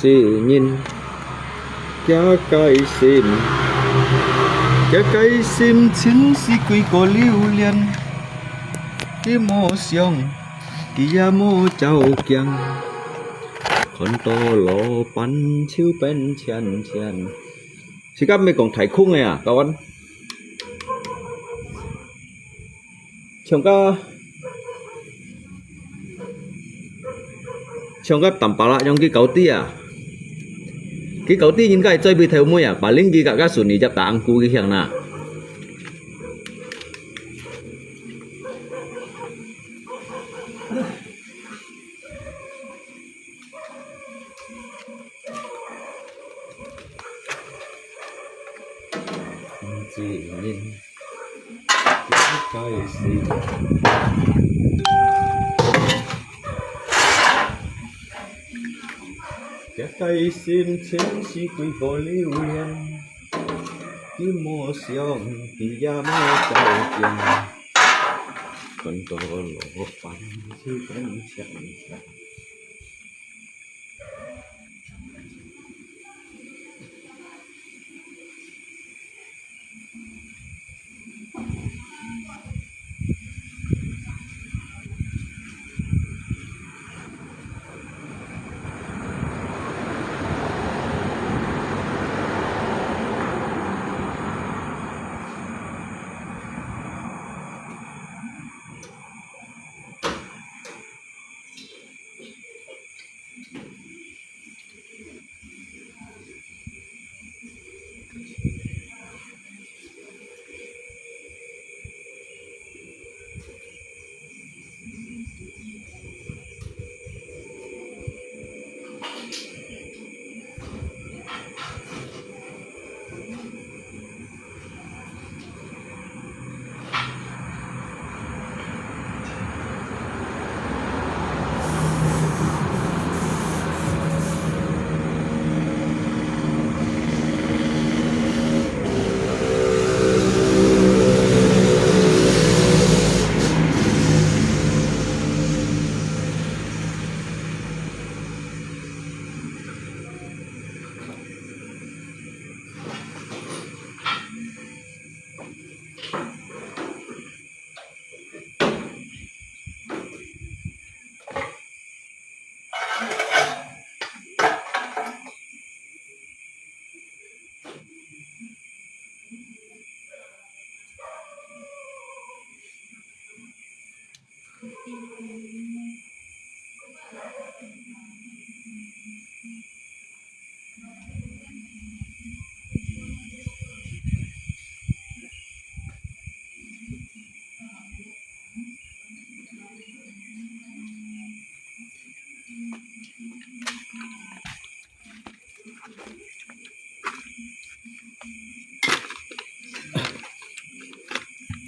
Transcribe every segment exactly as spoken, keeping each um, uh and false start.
一人，佢个心，佢个心情是幾个榴槤，佢無想，佢也無照鏡，看到老闆就變錢錢。自家毋係講太空个啊，各位。 像个，像个Tampalak樣个高低啊，个高低應該最尾頭尾啊，paling佢个个Sungai Jaya打Angku个向哪。 一人，佢个心，佢个心情是幾个榴槤，佢無想，佢也無照鏡，看到老闆就變錢錢。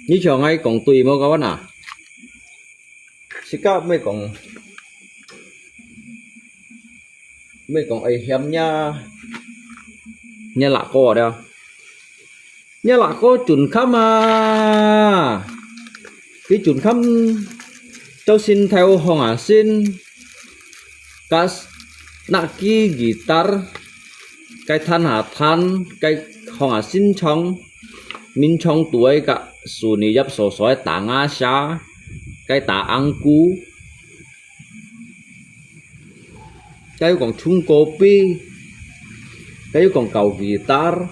你像𠊎講對無，各位啊？自家毋係講，毋係講愛嫌若，若六哥了。 若六哥Chun Kham啊，佢Chun Kham做新頭項下先，佢拿支guitar，佢彈下彈，佢項下先唱，面唱到个Sungai Jaya所在个打Angku，佢打Angku。 佢又講唱歌飛，佢又講搞guitar。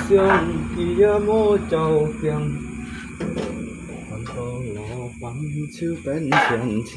想佢也無照鏡，看到老闆就變天天。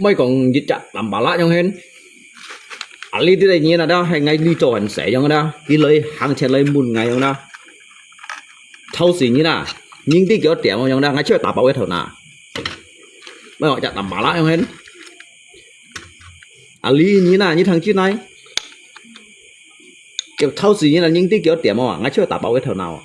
莫講一隻揇把啦樣形。啊，你這個人啊，都係𠊎綠豆很細樣啦，佢來行前來問𠊎樣啦。頭先人啊，人知幾多點樣啦，𠊎就打包一頭拿。莫講一隻揇把啦樣形。啊，你人啊，你聽真來。就頭先人啊，人知幾多點啊，𠊎就打包一頭拿啊。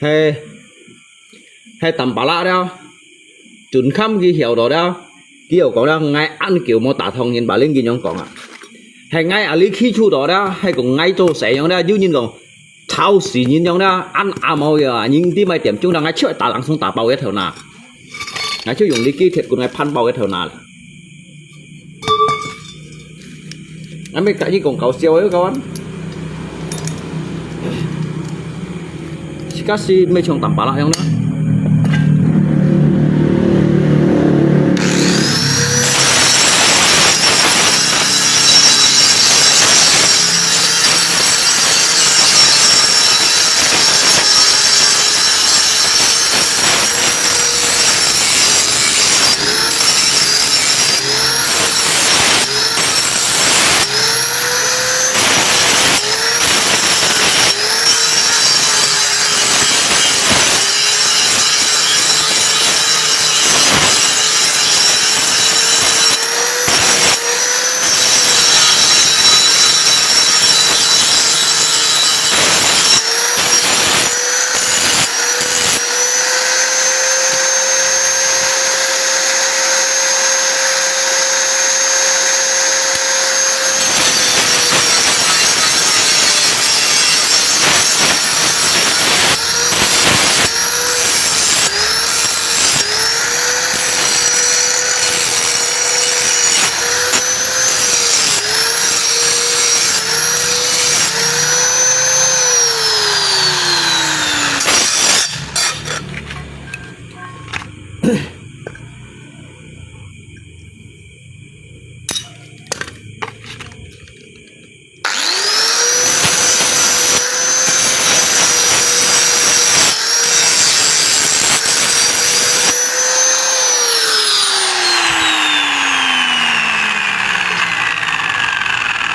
係，係揇把啦了，準看佢曉到了，佢又講了，𠊎恁久無打通人把令佢樣講啊。係𠊎啊，你起初到了，係講𠊎做細樣了，有人講，頭先人樣了，恁暗晡个啊，人知麼點鐘了，𠊎就打冷送打包一頭拿。 𠊎就用這個鐵棍來盤包一頭拿了。𠊎乜甲你講搞笑个，各位。自家是乜像揇把啦樣啦。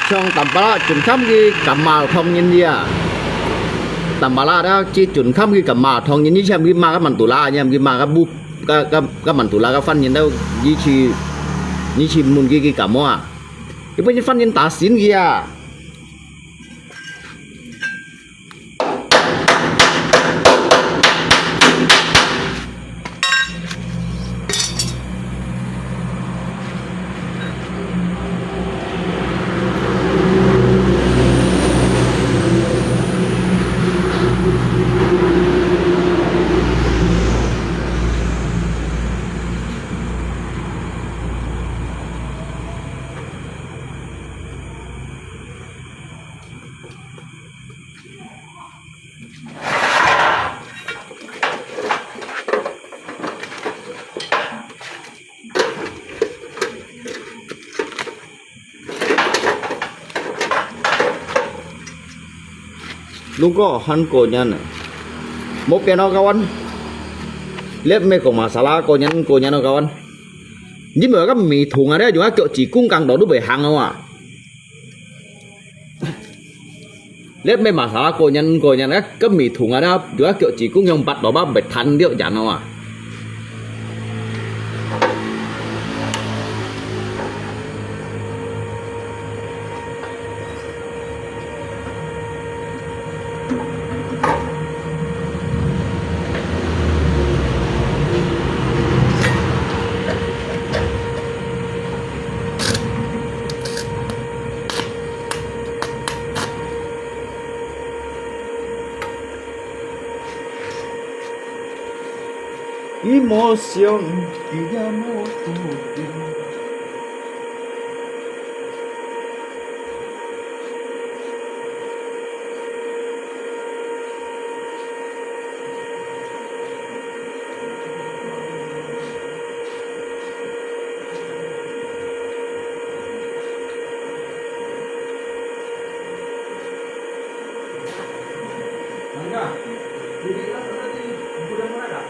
像Tampalak，John Kam佢感冒當然个啊。Tampalak啊，佢John Kam佢感冒當然，你先去罵个曼都拉，你先去罵个不，个个个曼都拉个犯人，到你去，你去问佢，佢感冒啊？佢分你犯人打醒佢啊！ Lungko han konyan, mo pian o kawan. Liat me ko masalah konyan, konyan o kawan. Ni me ka mi thung ada, yung a kyo ci kung kang do du be hang o a. Liat me masalah konyan, konyan a, ka mi thung ada, yung a kyo ci kung yung bat do ba be than liat yan o a. 伊無想，伊也無注定。 Mangga, dili ka sa tadi, ang kulang mo na ka?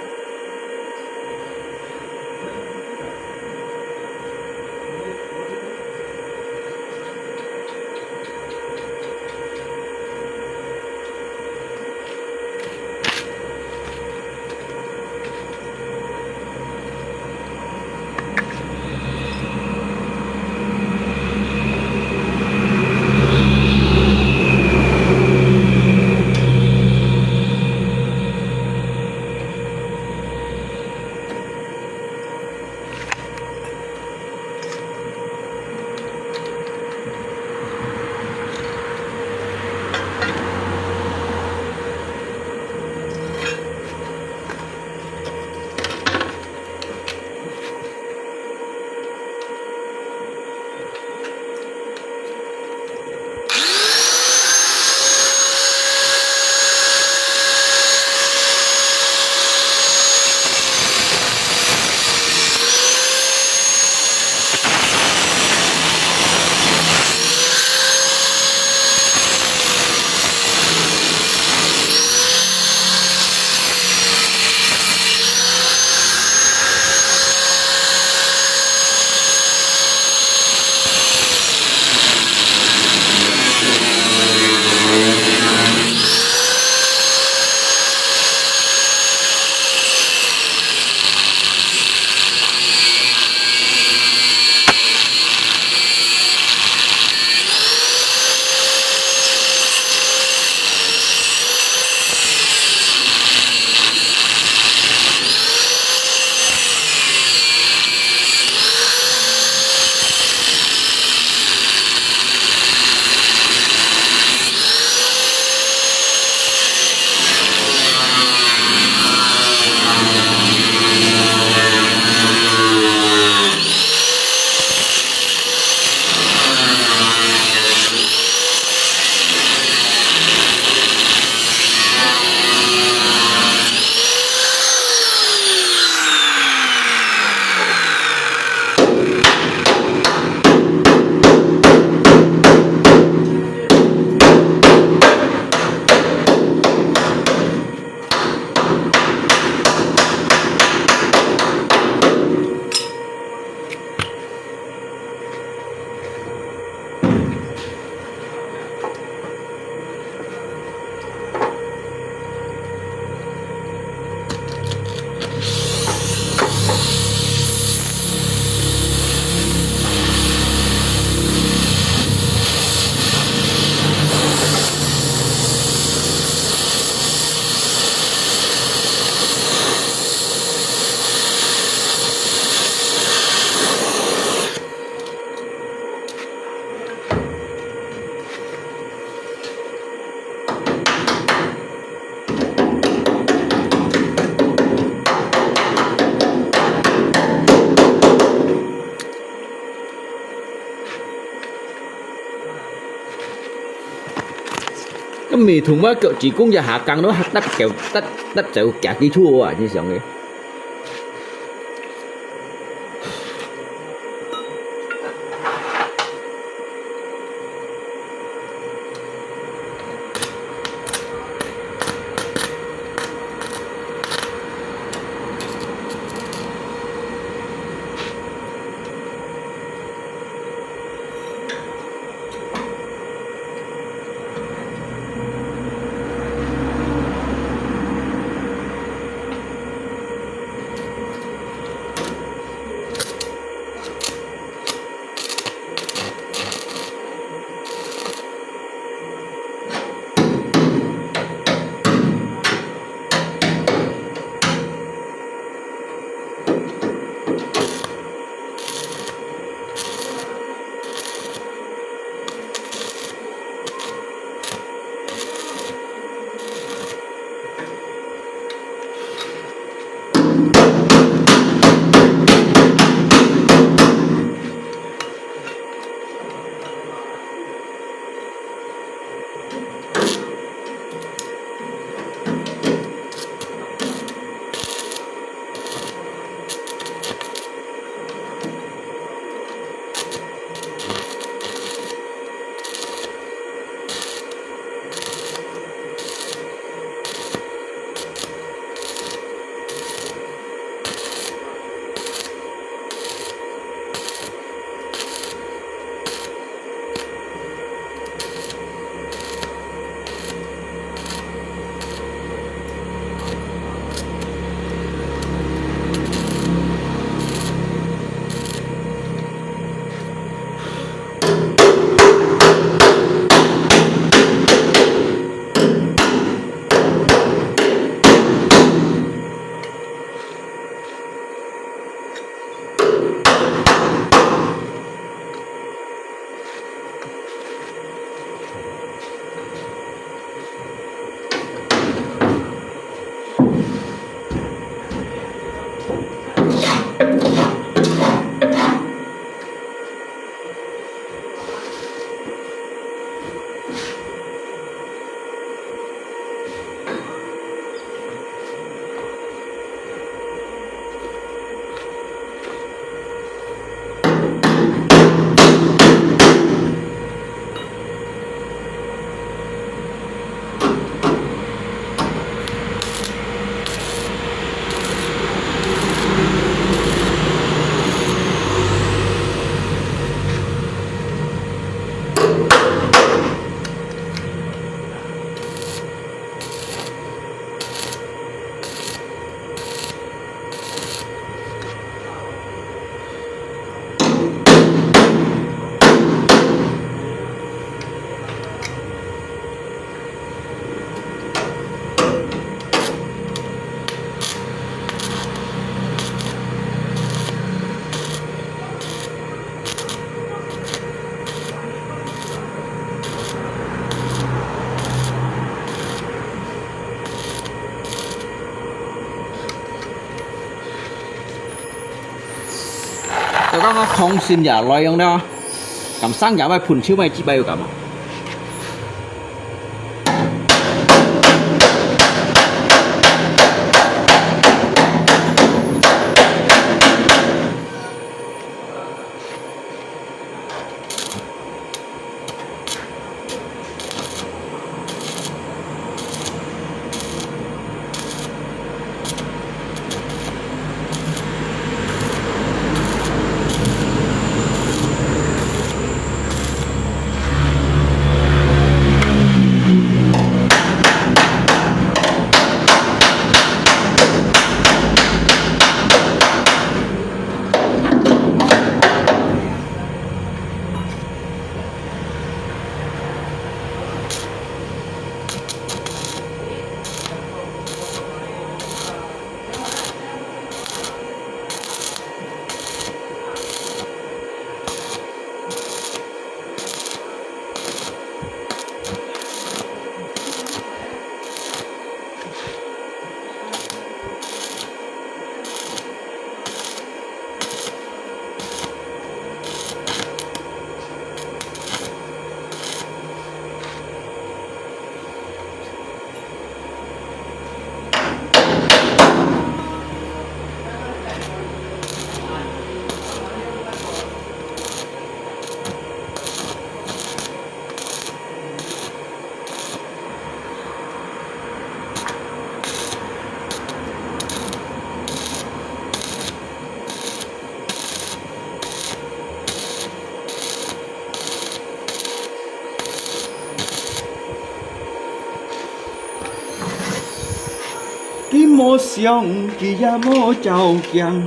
美瞳嘛，个技工也下降咯，还得走，得，得走，行几处啊，你想个。就講个空心也來用了，咁生也會噴手，會幾擺有感覺。想佢也無照鏡。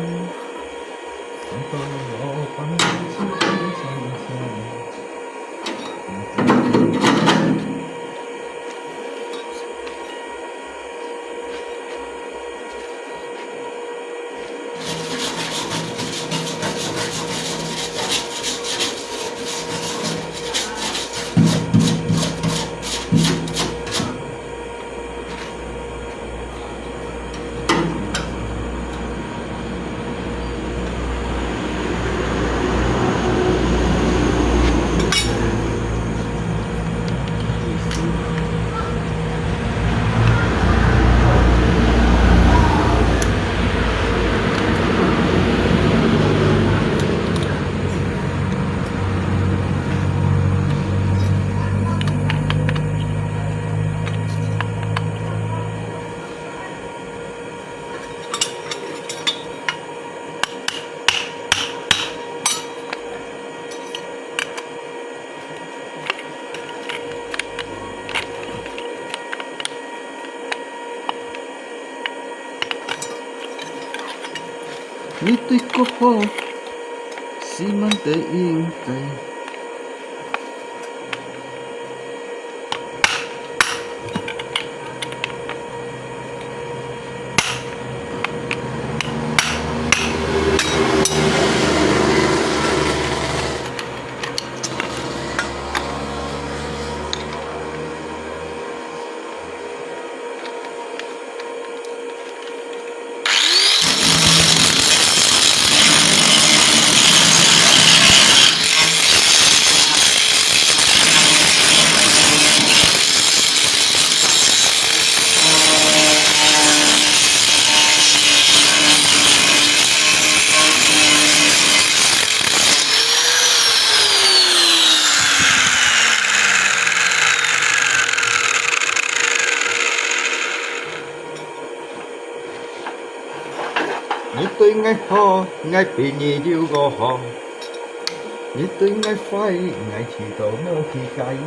你對國好，是滿得應該。 你對𠊎好，𠊎比你有個好；你對𠊎壞，𠊎知道無幾介意。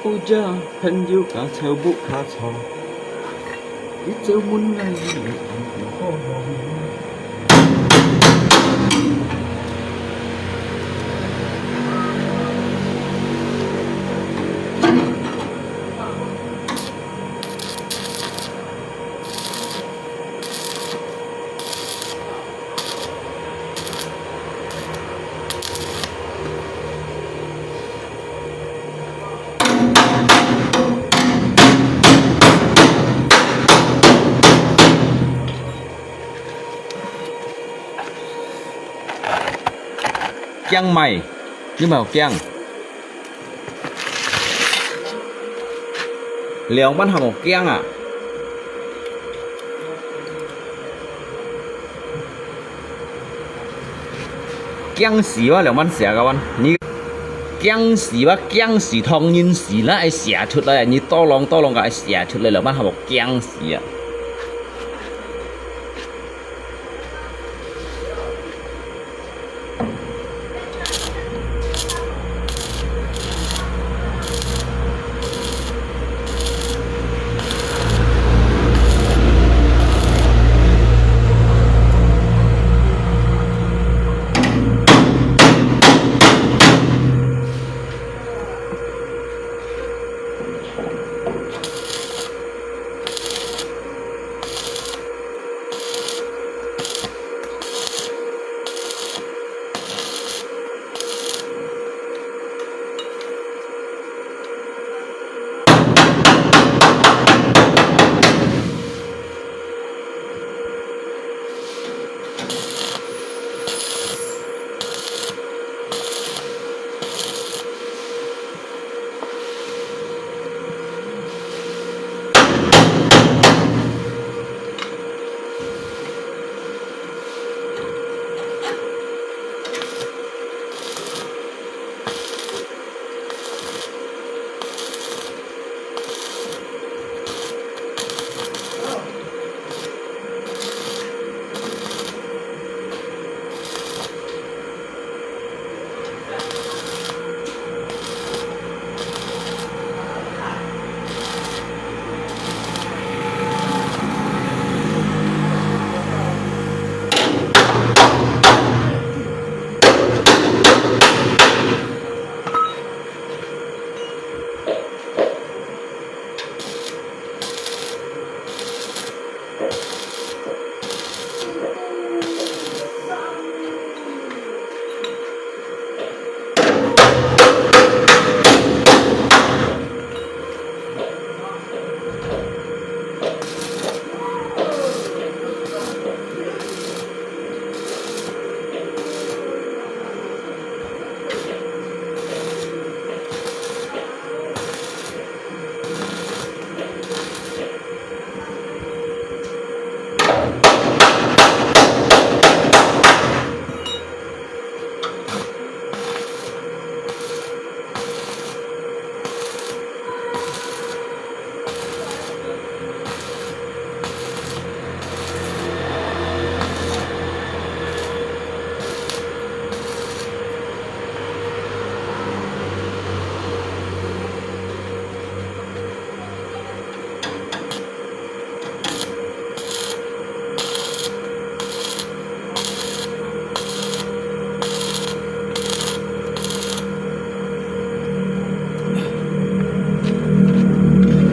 有隻朋友甲草屋下坐，佢走門來，你會感覺好好。驚麼个？你莫驚。 兩萬還無驚啊？驚死哇！兩萬寫个萬，你驚死哇！驚死當然死啦，愛寫出來，你多浪多浪个愛寫出來，兩萬還無驚死啊！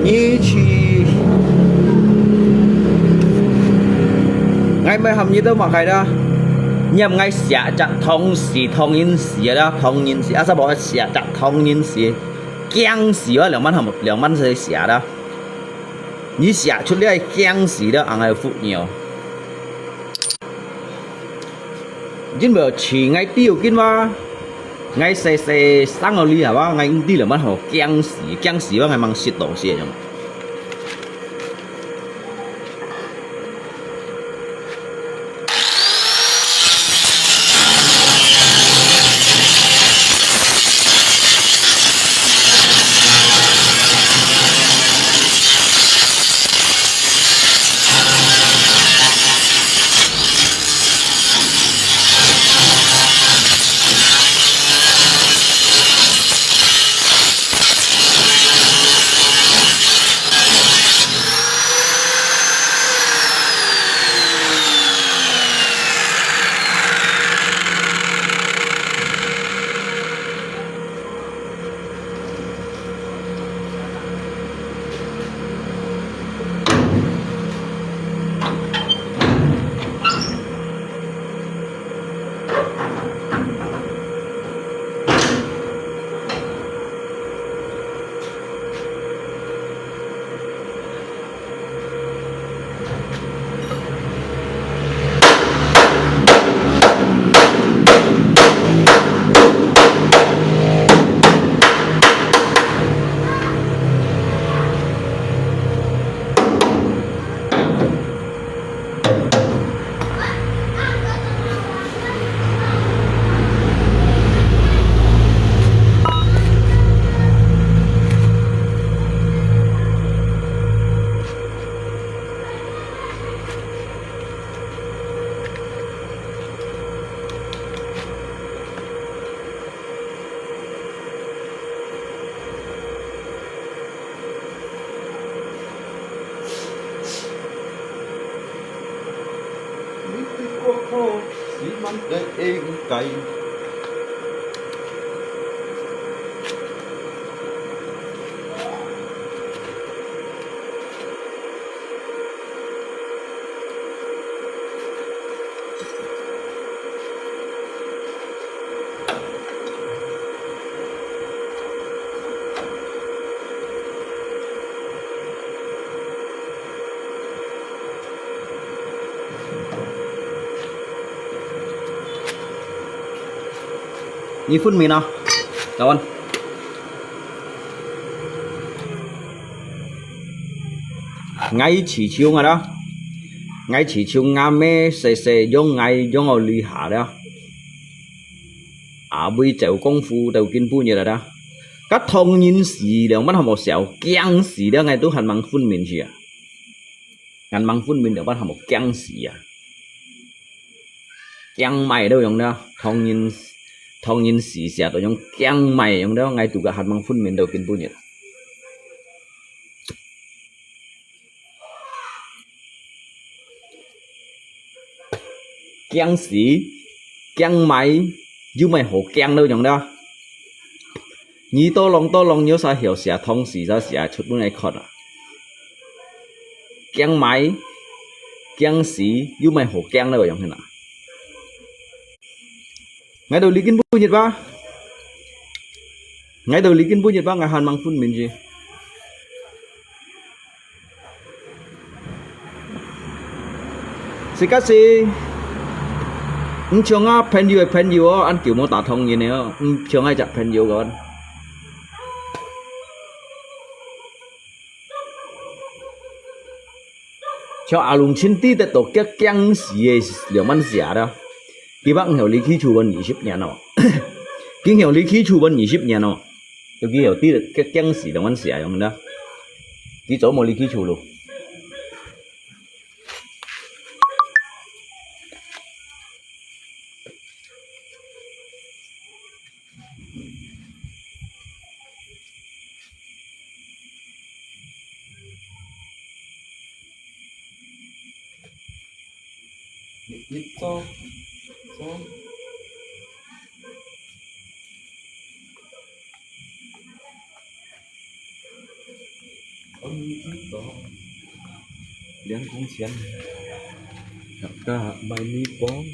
你去，𠊎毋係喊你兜麼个啦，你喊𠊎寫隻當時當然時啦，當然時，啊，啥無寫隻當然時，驚死啊！兩萬喊，兩萬係寫啦。 你寫出來驚死了，恁樣个福爾。因為錢𠊎丟緊嘛，𠊎細細生个哩係嘛，𠊎毋知了嘛吼，驚死，驚死，𠊎吂食東西樣。你分明啊，老板。𠊎自從啊啦，𠊎自從阿姆細細養𠊎養到這下了，啊，為做功夫到今晡日了啦。該唐人時兩班還無笑，驚死了，𠊎都還吂分明去啊。 眼盲分明就摎佢驚死啊！驚賣都用了，唐人，唐人時寫都用驚賣用了，𠊎都个眼盲分明到今晡日。驚死，驚賣，又賣好驚都用了。 你多浪多浪，有啥曉寫，唐詩啥寫出分𠊎看啊？驚賣，驚死，又賣好驚了，樣形啊！𠊎都離今晡日吧，𠊎都離今晡日吧，𠊎還吂分明去。 是个是，你像啊朋友个朋友哦，恁久無打通人了哦，你像啊一隻朋友个。像阿龍親知得到驚，驚死个兩萬寫了，佢摎你離開厝分二十年哦，佢離開厝分二十年哦。 有佢有知得驚，驚死兩萬寫用个，佢早無離開厝咯。 你，你走，走。嗯，你走。兩公钱，大家买米粉。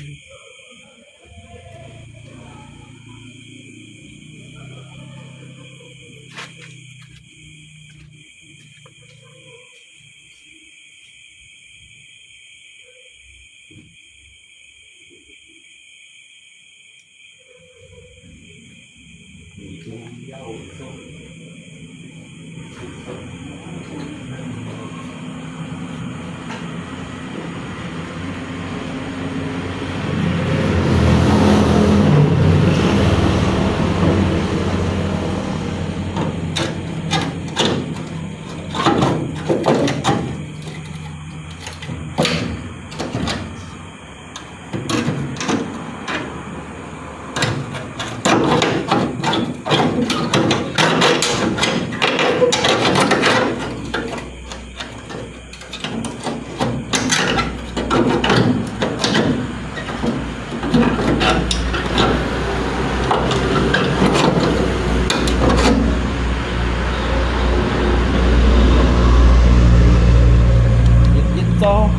一，一早，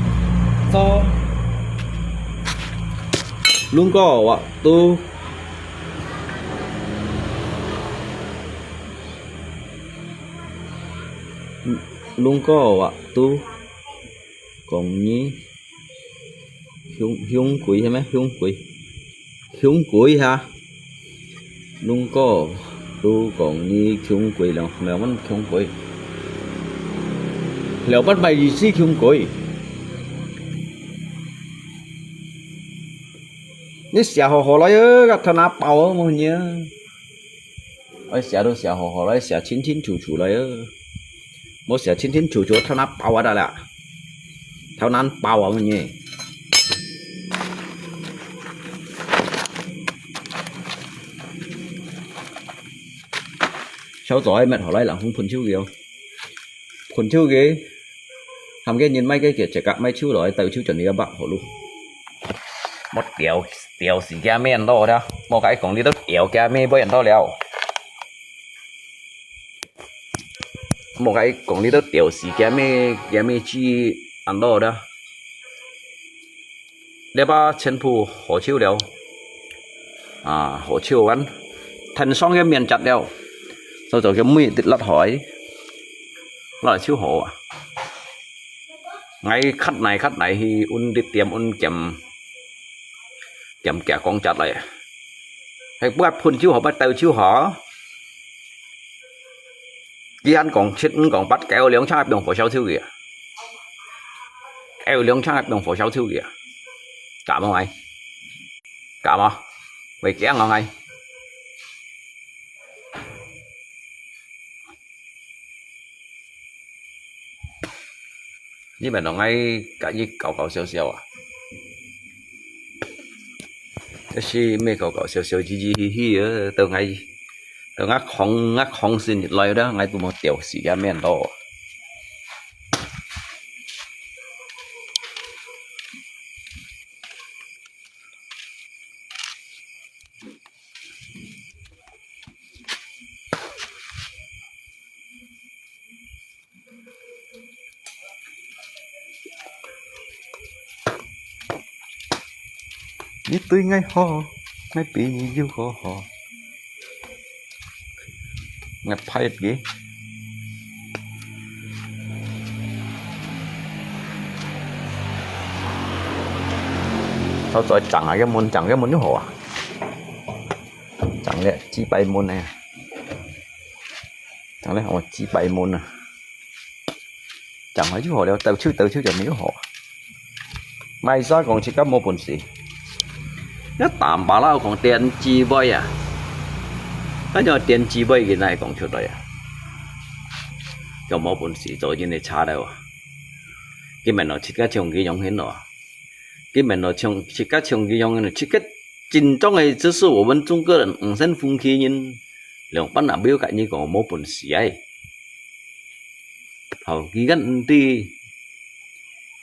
早，龍哥，我都，龍哥，我都。 講你，凶，凶鬼係咩？凶鬼，凶鬼哈！龍哥，都講你凶鬼了，了問凶鬼，了問麼意思凶鬼？你寫好好來啊，佢頭那包啊，無呢。 愛寫都寫好好來，寫清清楚楚來哦。無寫清清楚楚，頭那包啊得啦，頭那包啊，你。小早愛搣好來，然後噴手个哦。噴手个，喊个人買个，个，自家買手來，倒手轉你个肉好咯。吊，吊死佢个命到了，莫个講你都吊佢个命不然到了。莫个講你都吊死佢个命，佢个命去安到了。這把全部好手了，啊，好手完，天上个面接了，所以就佢每日落海，落來就好啊。 𠊎較耐較耐去搵啲店搵兼，兼寄講隻來。係不噴就好，不鬥就好。佢還講七，毋講八，九兩千也毋用火燒手个。九兩千也毋用火燒手个。敢無？敢無？會驚哦，𠊎。 你們攏愛佮佢搞搞笑笑啊？這係毋係搞搞笑笑，嘻嘻嘻嘻啊，到𠊎，到𠊎狂，𠊎狂心一來了，𠊎都無吊死个面咯。 你對𠊎好，𠊎比你又好好。𠊎派个。好，再整下个門，整个門就好啊。整个幾百門呢。 整咧，哦，幾百門啊。整好就好了，鬥手鬥手就無好。賣沙講自家無本事。這淡薄仔講電子杯啊，恁樣電子杯佢哪會講出來啊？就無本事做人个差了啊！佢們咯，自家像佢樣形咯。 佢們咯，像自家像佢樣呢，自家真正个，這是我們中國人，毋識風氣人，兩班也毋要佮你講無本事哎。好，佢个毋知，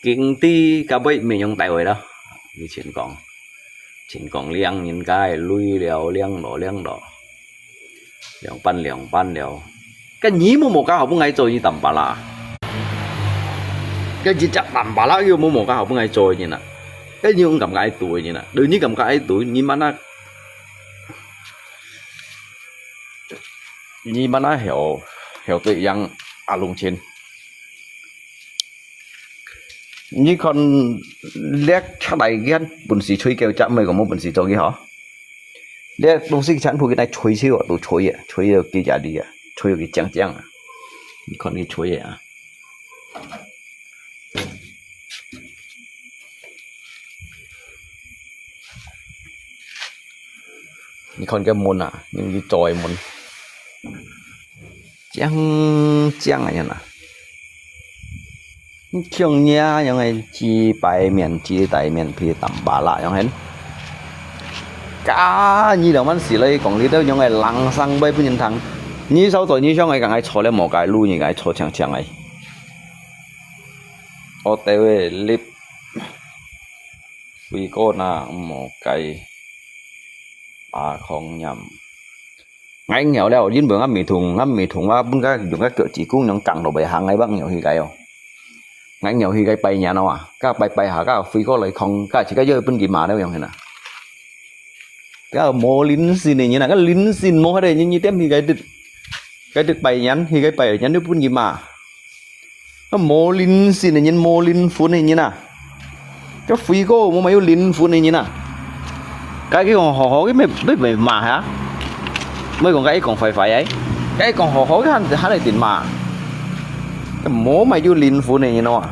佢毋知，該尾面用大話啦。佢先講，先講領人家个鐳了，領咯，領咯。 兩班兩班了。該你無無較好分𠊎做一淡薄仔啦？該一隻淡薄仔又無無較好分𠊎做个人啊？該你有感覺愛賭个人啊？對你感覺愛賭，你慢慢，你慢慢曉，曉對樣啊，龍青。 你看，這出來个本事吹狗隻，毋係講無本事做个吼。這東西全部佢來吹手啊，都吹啊，吹到佢家裡啊，吹到佢靚靚啊。你看佢吹个啊。你看該門啊，用佢做个門。 靚靚个樣啊。像你啊，樣个幾百面、幾大面皮淡薄仔樣形。該你兩萬四來講，你都樣个冷聲話分人聽。你少做，你想个，講愛坐了無該路，你講愛坐強強个。我對位立，飛過那無該，把空念。 𠊎曉了，因為𠊎毋係同，𠊎毋係同，𠊎本該用該腳趾公樣扛落去行个，𠊎曉去該哦。𠊎曉去該拜年哦啊，該拜拜下，該飛過來空，該自家又分佢罵了樣形啊。該無靈性个人啊，該靈性無迄个人，你點去該滴，該滴拜年，去該拜年都分佢罵。 該無靈性个人，無靈魂个人啊！該飛哥無嘛有靈魂个人啊！該佢講好好，佢乜，乜，乜罵哈？乜講該佢講壞壞个，該佢講好好，佢還，還來定罵。該無嘛有靈魂个人哦！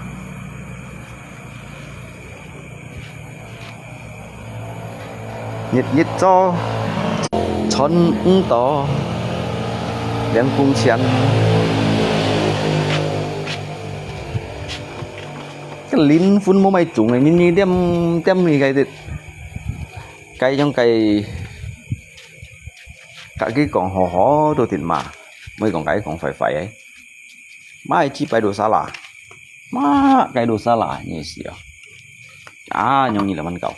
日日做，賺毋到，兩公錢。該靈魂無麼種个，日日點點佢个，該種个，該佢講好好都定罵，毋係講該佢講壞壞个。 Mai ci pai dosa lah. Ma, kai dosa lah, ni siya. Ah, nyong ni laman kau.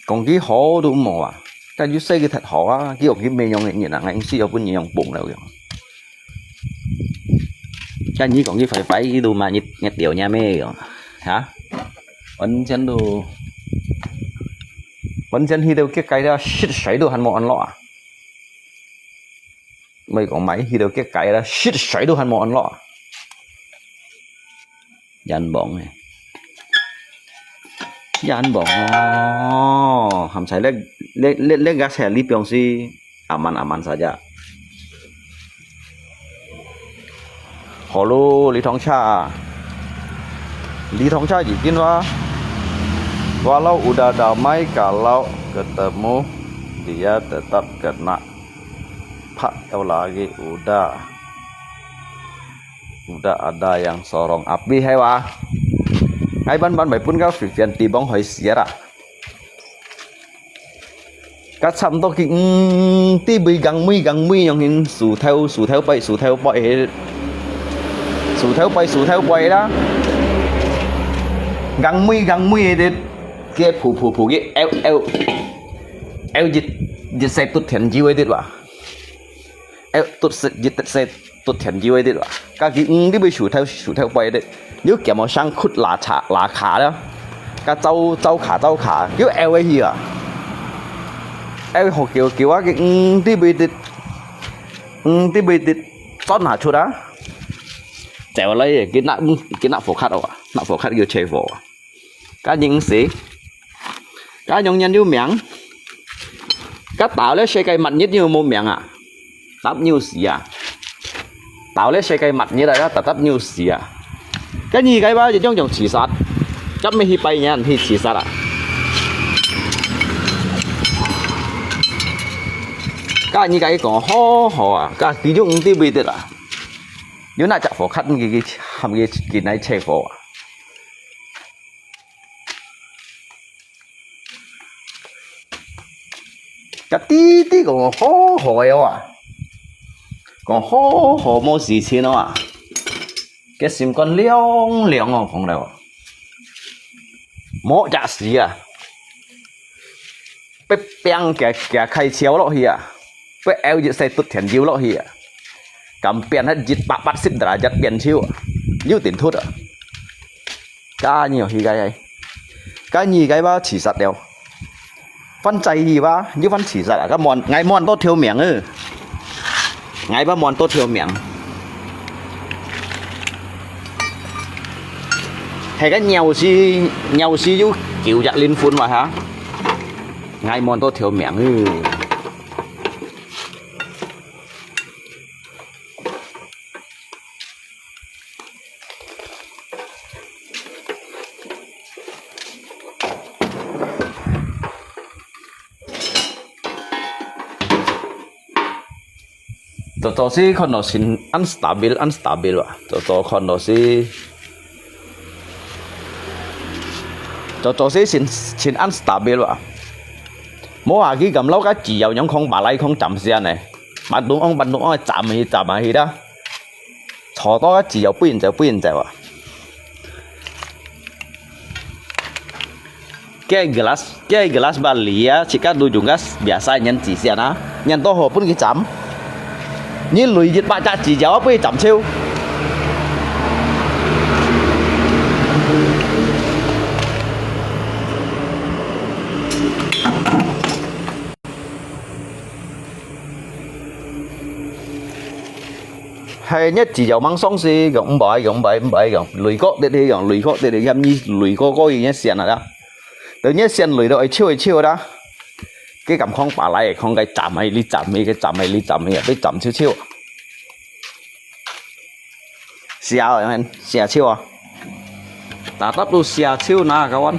講佢好都無啊，該又說佢忒好啊，佢講佢無用个人啊，𠊎毋係有分人用崩了樣。該你講佢壞壞，佢都嘛，你，你掉你咩樣？哈？完全都，完全去到結界了，食水都還無安樂啊！莫講買去到結界了，食水都還無安樂啊！ 冤枉誒，冤枉哦！Ham cai lek lek lek lek gas heli piong si aman aman saja. Halo, Li Thong Cha, Li Thong Cha izin wa, walau udah damai kalau ketemu dia tetap kena. Pak yau lagi udah. Udah ada yang sorong api hai wa. Ngai ban ban bai pun kau fifian tibong hoi siara. Ka chăm to ki ng ti bui gang mui gang mui yong hin su thau su thau pai su thau pai he. Su thau pai su thau pai la. Gang mui gang mui he dit. Ke pu pu pu ki eu eu. Eu jit jit sai tut thian jiu he dit wa. Eu tut se jit se tut thian jiu ai dit wa. Ka ki ng ti bui su thau su thau pai dit. Yu kiam mo sang khut la cha la kha da. Ka zau zau kha zau kha. Yu eu ai hi a. Eu ho kiu kiu a ki ng ti bui dit. Ng ti bui dit. Zon ha chu da. Zèo lai ki na ki na fo khat wa. Na fo khat yu che fo wa. Ka ning si. Ka nyong nyan yu miang. Ka tao le se kai mat nyit yu mo miang a. Tap nyu si a. Tao le se kai mat nyit a, tap tap nyu si a. Ka nyi kai ba yong yong chi sat. Kap me hi pai nyan hi chi sat a. Ka nyi kai ko ho ho a. Ka ki yong ti bi ti la. Yu na chak fo khat ki ki ham ki ki nai che fo a. Ka ti ti ko ho ho yo a. Ko ho ho mo si chin a. Ke sim kon liang liang o phong leo. Mo ja si a. Pe piang kia kia khai chiao lo hi a. Pe eu jit sai tut thian jiu lo hi a. Kam pian hat jit pa pat sit dra jat pian chiu a. Yu tin thut a. Ka nyi hi kai ai. Ka nyi kai ba chi sat leo. Phan chai hi ba, yu phan chi sat a. Ka mon, ngai mon to thiu miang ư. Ngai ba mon to thiu miang. He ka ngiao si, ngiao si yu kiu jak linh phun wa ha. Ngai mon to thiu miang ư. Cho cho si khon no sin unstable unstable wa. Cho cho khon no si. Cho cho si sin sin unstable wa. Mo a ki gam lau ka chi yau nyong khong ba lai khong cham sia ne. Ban tung ong ban tung ong cham hi cham hi da. Cho to ka chi yau pui in zau pui in zau wa. Ke gelas, ke gelas ba li a, chika du jung gas biasa nyan chi sia na. Nyan to ho pun ki cham. Nyi lui jit ba cha chi yau pui cham chiu. Hai nhất chỉ dấu mang song si, gong bai, gong bai, bai, gong lui kok tết đi, gong lui kok tết đi, yam nyi lui kok kok yi nhất xian à da. Tự nhất xian lui đó, ai chiu, ai chiu da. Cái cắm khong pá lai, khong cái chạm ai, li chạm ai, cái chạm ai, li chạm ai, bị chạm chiu chiu. Sia, sia chiu à. Ta tap lu sia chiu na, kawan.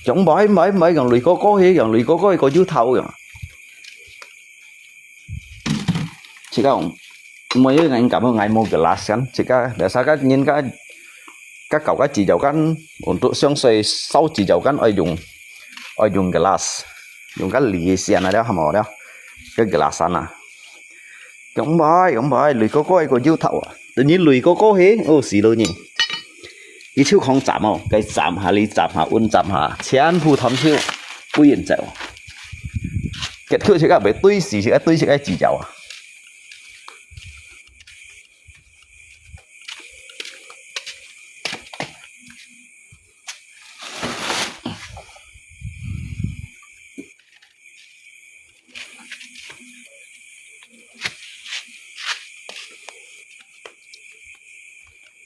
Chúng bai, bai, bai, gong lui kok kok hi, gong lui kok kok hi, có dư thau gong. Chỉ có mỗi người ngành cảm ơn ngài mua glass kan. Chỉ có để sao các nhìn các các cậu các chị dầu kan untuk xương xoay sáu chị dầu kan ai dùng ai dùng glass. Dùng cái lì xiên này đó hả mà đó. Cái glass này. 講毋係，講毋係，雷哥哥个油頭啊，等於雷哥哥嘿，哦，死了你。佢就講斬哦，該斬下，你斬下，阮斬下，全部通手，不願走。結果這个被對死，這个對這个指教啊。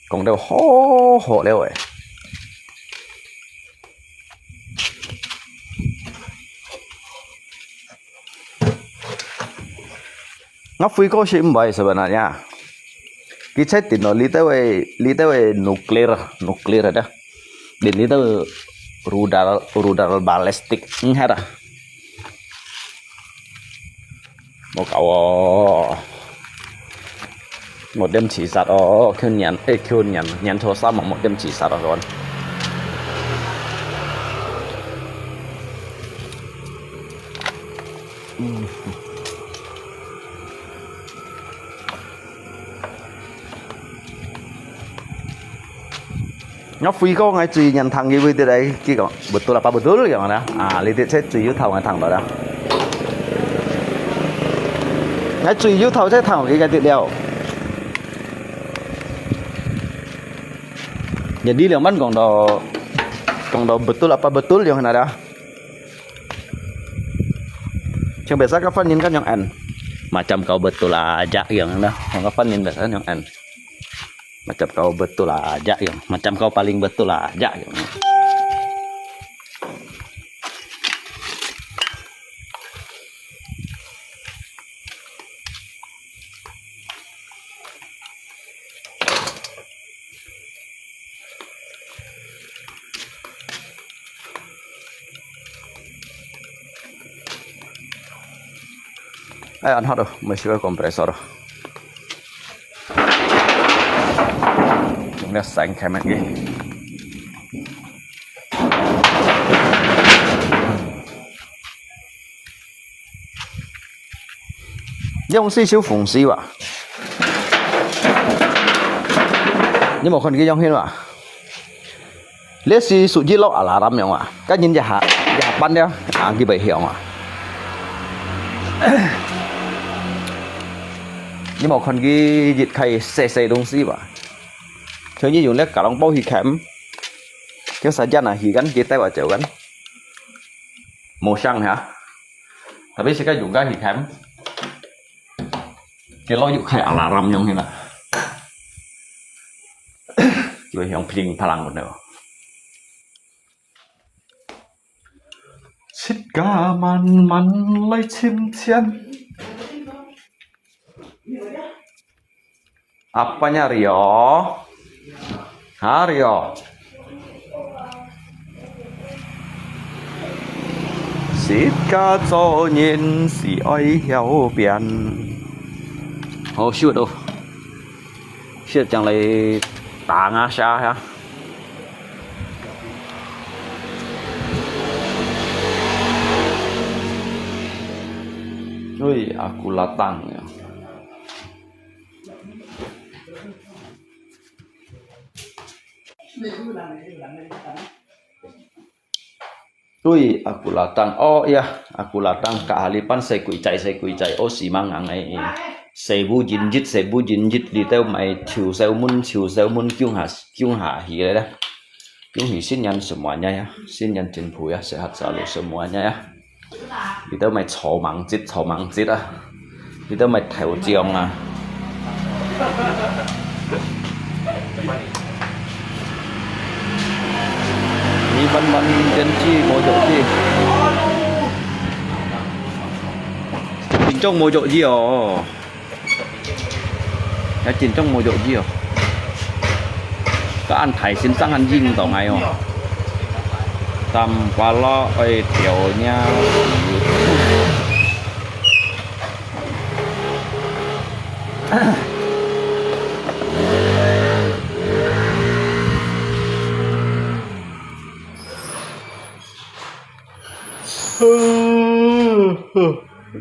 講到好好了誒。我飛過去毋會sebenarnya。佢確定咯，裡頭个，裡頭个nuclear，nuclear ada。連裡頭rudal，rudal ballistic，嗯，係啦。 無搞哦。無點自殺哦，去年，誒，去年，年初三嘛，無點自殺哦，kawan。嗯。 我飛過𠊎最認同个位置來，佢講，betul apa betul，佢講啦。啊，你哋這最有頭𠊎聽到啦。𠊎最有頭才聽到佢个資料。Jadi兩萬講到，講到betul apa betul，佢講啦。 像biasa kawan人kan yang an. Macam kau betul aja yang dah. Kawan人biasa yang an. Macam kau betul aja yang. Macam kau paling betul aja yang. 哎，恁好咯，毋係個compressor咯。用了三開門个。 用四手風水哇？你無看佢用hin哇？這係屬於落alarm樣哇？該人一下，一下班了，啊，佢會響啊。你無看佢一開細細東西哇？所以用這gà lông bông去kèm，叫saja nah，佢kan，佢帶我走kan。 無聲哈。Tapi sekarang用个係kan，佢老有開alarm樣个啦，就會響噼里啪啦个呢。自家慢慢來尋尋。 Apanya Rio? Ha, Rio? 自家做人是愛曉變。好，shoot哦。Shoot，將來打啊下下。Ui, aku latang ya. Ui, aku latang. Oh, iya, aku latang. Kaharipan 細鬼仔，細鬼仔，哦，死猛硬个。Seribu ringgit，seribu ringgit，裡頭買臭燒門，臭燒門，降下，降下去个啦。恭喜新年semuanya ya，新年進步呀，sehat selalu semuanya ya。 佢兜賣草蜢節，草蜢節啊！佢兜賣頭獎啊！你慢慢點知無著知，緊張無著知哦！也緊張無著知哦！ Ka an thai sin sang han ying tong ai o. Tam pala oi tiao nia.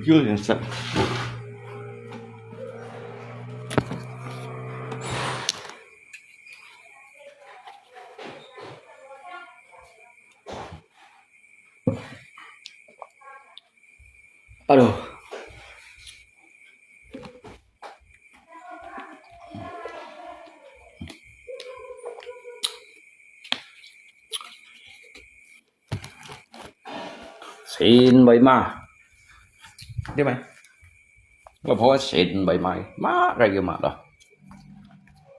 Yul yang sat. 哎呦，真會罵，對無？外婆真會罵，罵个就罵咯。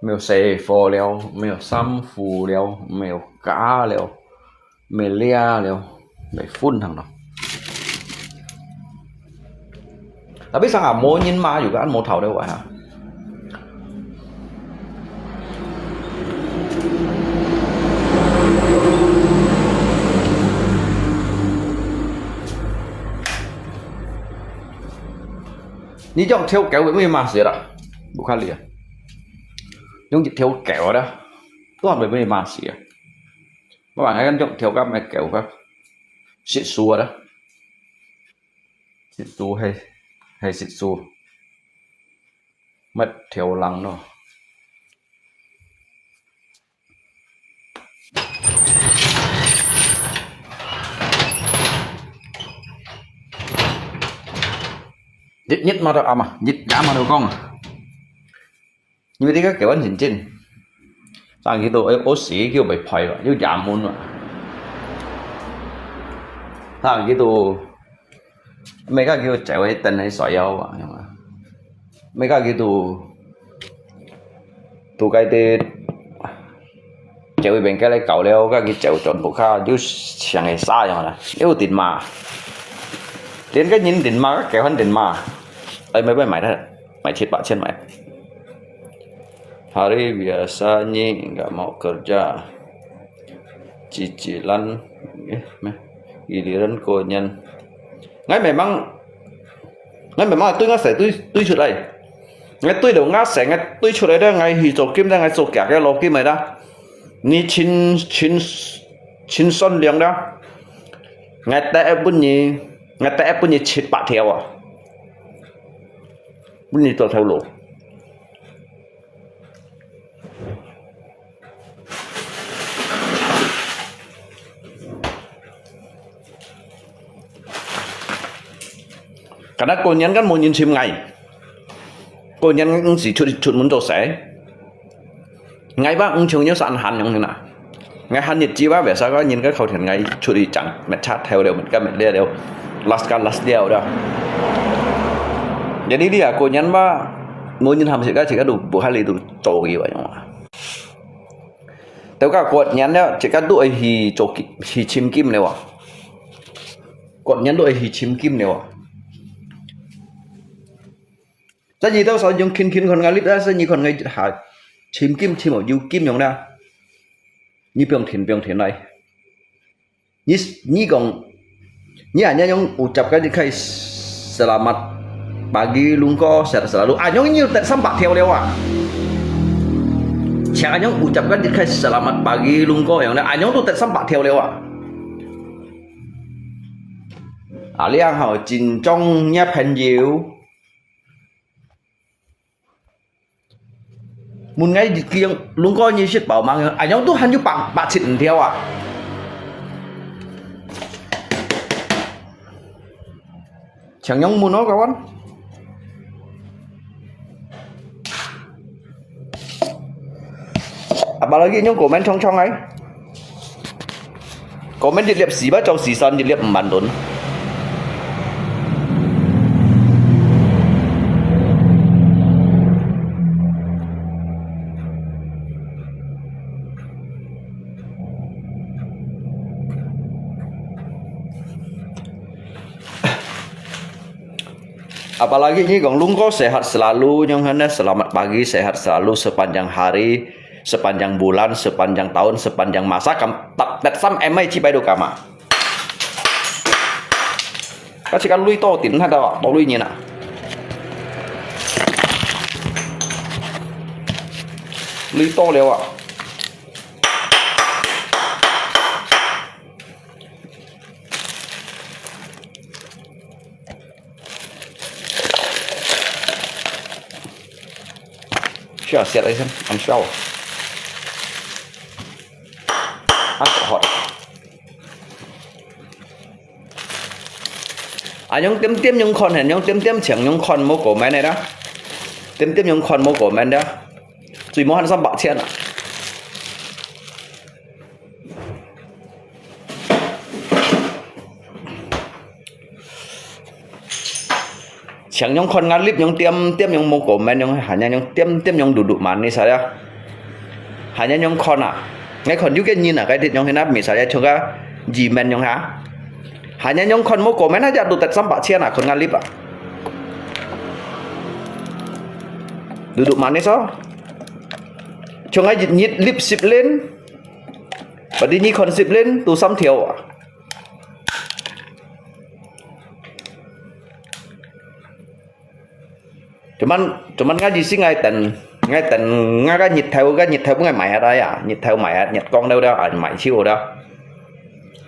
沒有洗貨了，沒有衫褲了，沒有家了，沒倈了，沒分行咯。Tapi sang啊，無人罵，有个恁無頭了啊。 你用條狗會罵死啦，不可理啊！用一條狗啦，都還會被罵死啊！我還用條狗咩狗个，食素啊啦，食素係係食素，乜條人咯。 日日嘛都暗啊，日夜嘛都光啊。因為這個結婚認證，上去都，哎，我死叫被拍了，又衙門了。上去都 每个叫走去等佢衰啊，係嘛？每个叫都都該啲走去邊个來搞了，个佢走全部卡，又想个啥樣啦？又電話，連个人電話，个結婚電話，哎，買買買得，買七八千買。Hari biasanya nggak mau kerja, cicilan, eh, meh, giliran konyan. Ngai memang, ngai memang對吾細對對出來。Ngai對了吾細，ngai對出來了，ngai去做金了，ngai做假个老金來啦。你盡盡盡善良了。Ngai第一分你，ngai第一分你七百條啊。分你做頭路。 Karena過年kan無人尋𠊎，過年毋使出出門做事。𠊎吧，毋像有散閒樣啦。 𠊎閒日子吧，biasa个人个靠天，𠊎出去整，metchat頭了，metchat metliau了，las kan las liau了。Jadi dia過年吧，無人喊食个，自家都不下里都做个話樣啊。到个過年了，自家都愛去做去尋金了啊。過年都愛去尋金了啊。Sa你到時用勤勤看𠊎力啊，sa你看𠊎下尋金尋哦，有金用啦。你不用停，不用停來。你你講，你恁樣用ucap个，你可以selamat pagi lungko sehat selalu，恁樣你有得三百條了啊。像恁樣ucap个，你可以selamat pagi lungko樣啦，恁樣都得三百條了啊。啊，這樣吼，盡忠你个朋友。 問𠊎佢用lungko你食飽吂？恁樣都還有百百七五條啊！請用問哦，kawan。Apalagi用comment長長个。 Comment一粒四百做四散，一粒五萬輪。Apalagi你講lungko sehat selalu，樣樣呢，selamat pagi sehat selalu sepanjang hari。 Sepanjang bulan, sepanjang tahun, sepanjang masa，敢特別三M I七百度幹嘛？Kasi kan lui to din hada to lui nyen ah. Lui to liao ah. Siya, siya tayo sa, ang siya. Ang hot. 啊，用點點用看，用點點錢用看，無comment个啦。點點用看，無comment个。最無還三百千啊。 像用看𠊎live用點點用無comment用，還有用點點用嘟嘟慢呢啥呀？還有用看啊？𠊎看有个人啊，該啲用現在misalnya像个移民用哈，還有用看無comment aja都得三百千啊，看𠊎live啊。嘟嘟慢呢sao？像𠊎一日live十輪，berarti你看十輪都三條啊。 Cuman，cuman𠊎意思𠊎等，𠊎等，𠊎个日頭，个日頭分𠊎賣下來啊，日頭賣下，日光了了，啊，賣手了。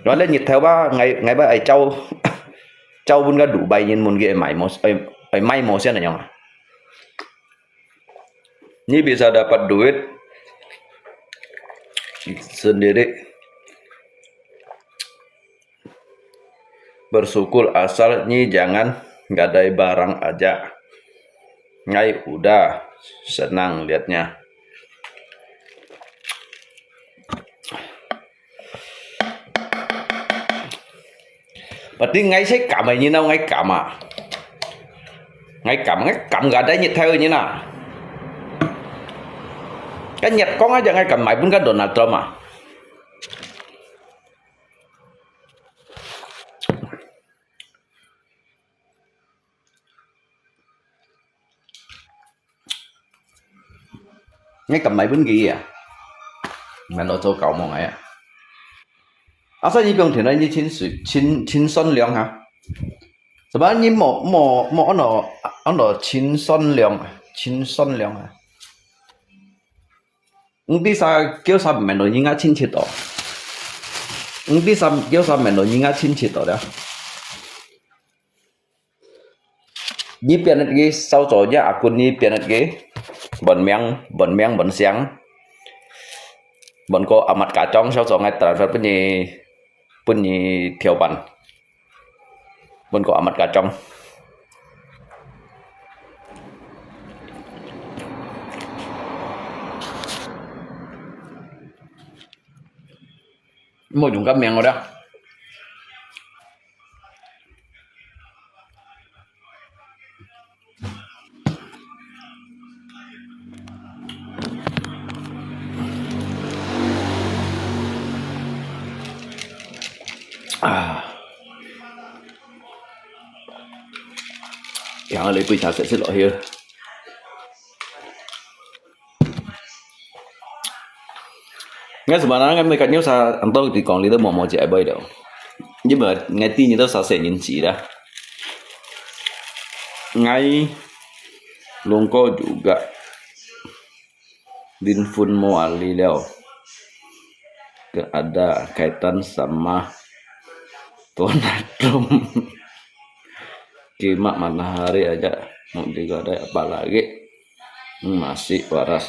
原來日頭吧，𠊎，𠊎把愛招，招分个Dubai人，問佢愛賣無，愛，愛賣無先个樣啊。你bisa dapat duit sendiri. Bersyukur asal nyi jangan gadai barang aja. Ngai udah senang liatnya. Berarti ngai sẽ cảm ơi như nào ngai cảm à? Ngai cảm, ngai cảm gadai nhiệt theo như nào? Cái nhiệt có ngai chẳng ngai cảm mãi bún cái Donald Trump à? Ngai感买分佢啊，买落做搞梦个啊。啊，所以你不用听了，你请水，请请善良哈。什么？你莫莫莫安到安到请善良啊，请善良啊。你第三叫啥买落你啊，请切到。你第三叫啥买落你啊，请切到了。 你變一個少做若阿君，你變一個本名，本名本姓，本個阿mat kacang，少做ngai transfer分你，分你條辦，本個阿mat kacang。莫用个名个了。 啊，然後你杯茶食食落去。 Ngai sebenarnya ngai mekat nyo sa anto di kong lito mo mo je boy do. Jadi ba ngai ti nito sa se nyin si da. Ngai lungko juga din fun mo ali leo. Ke ada kaitan sama Donald Trump. Kimak matahari aja mau digadai apalagi masih waras.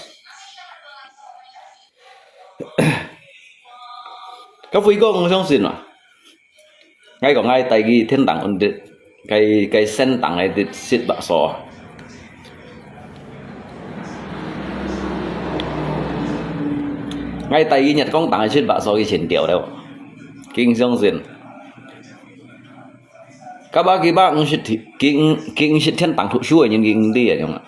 該輝哥，我相信啊，𠊎講𠊎帶佢天堂恩典，該該聖堂个得食白素。𠊎帶佢日光堂个食白素，佢先掉了，緊相信。 Kaba kiba ngsit ki ngsit天堂讀書个人佢毋知啊，樣啊。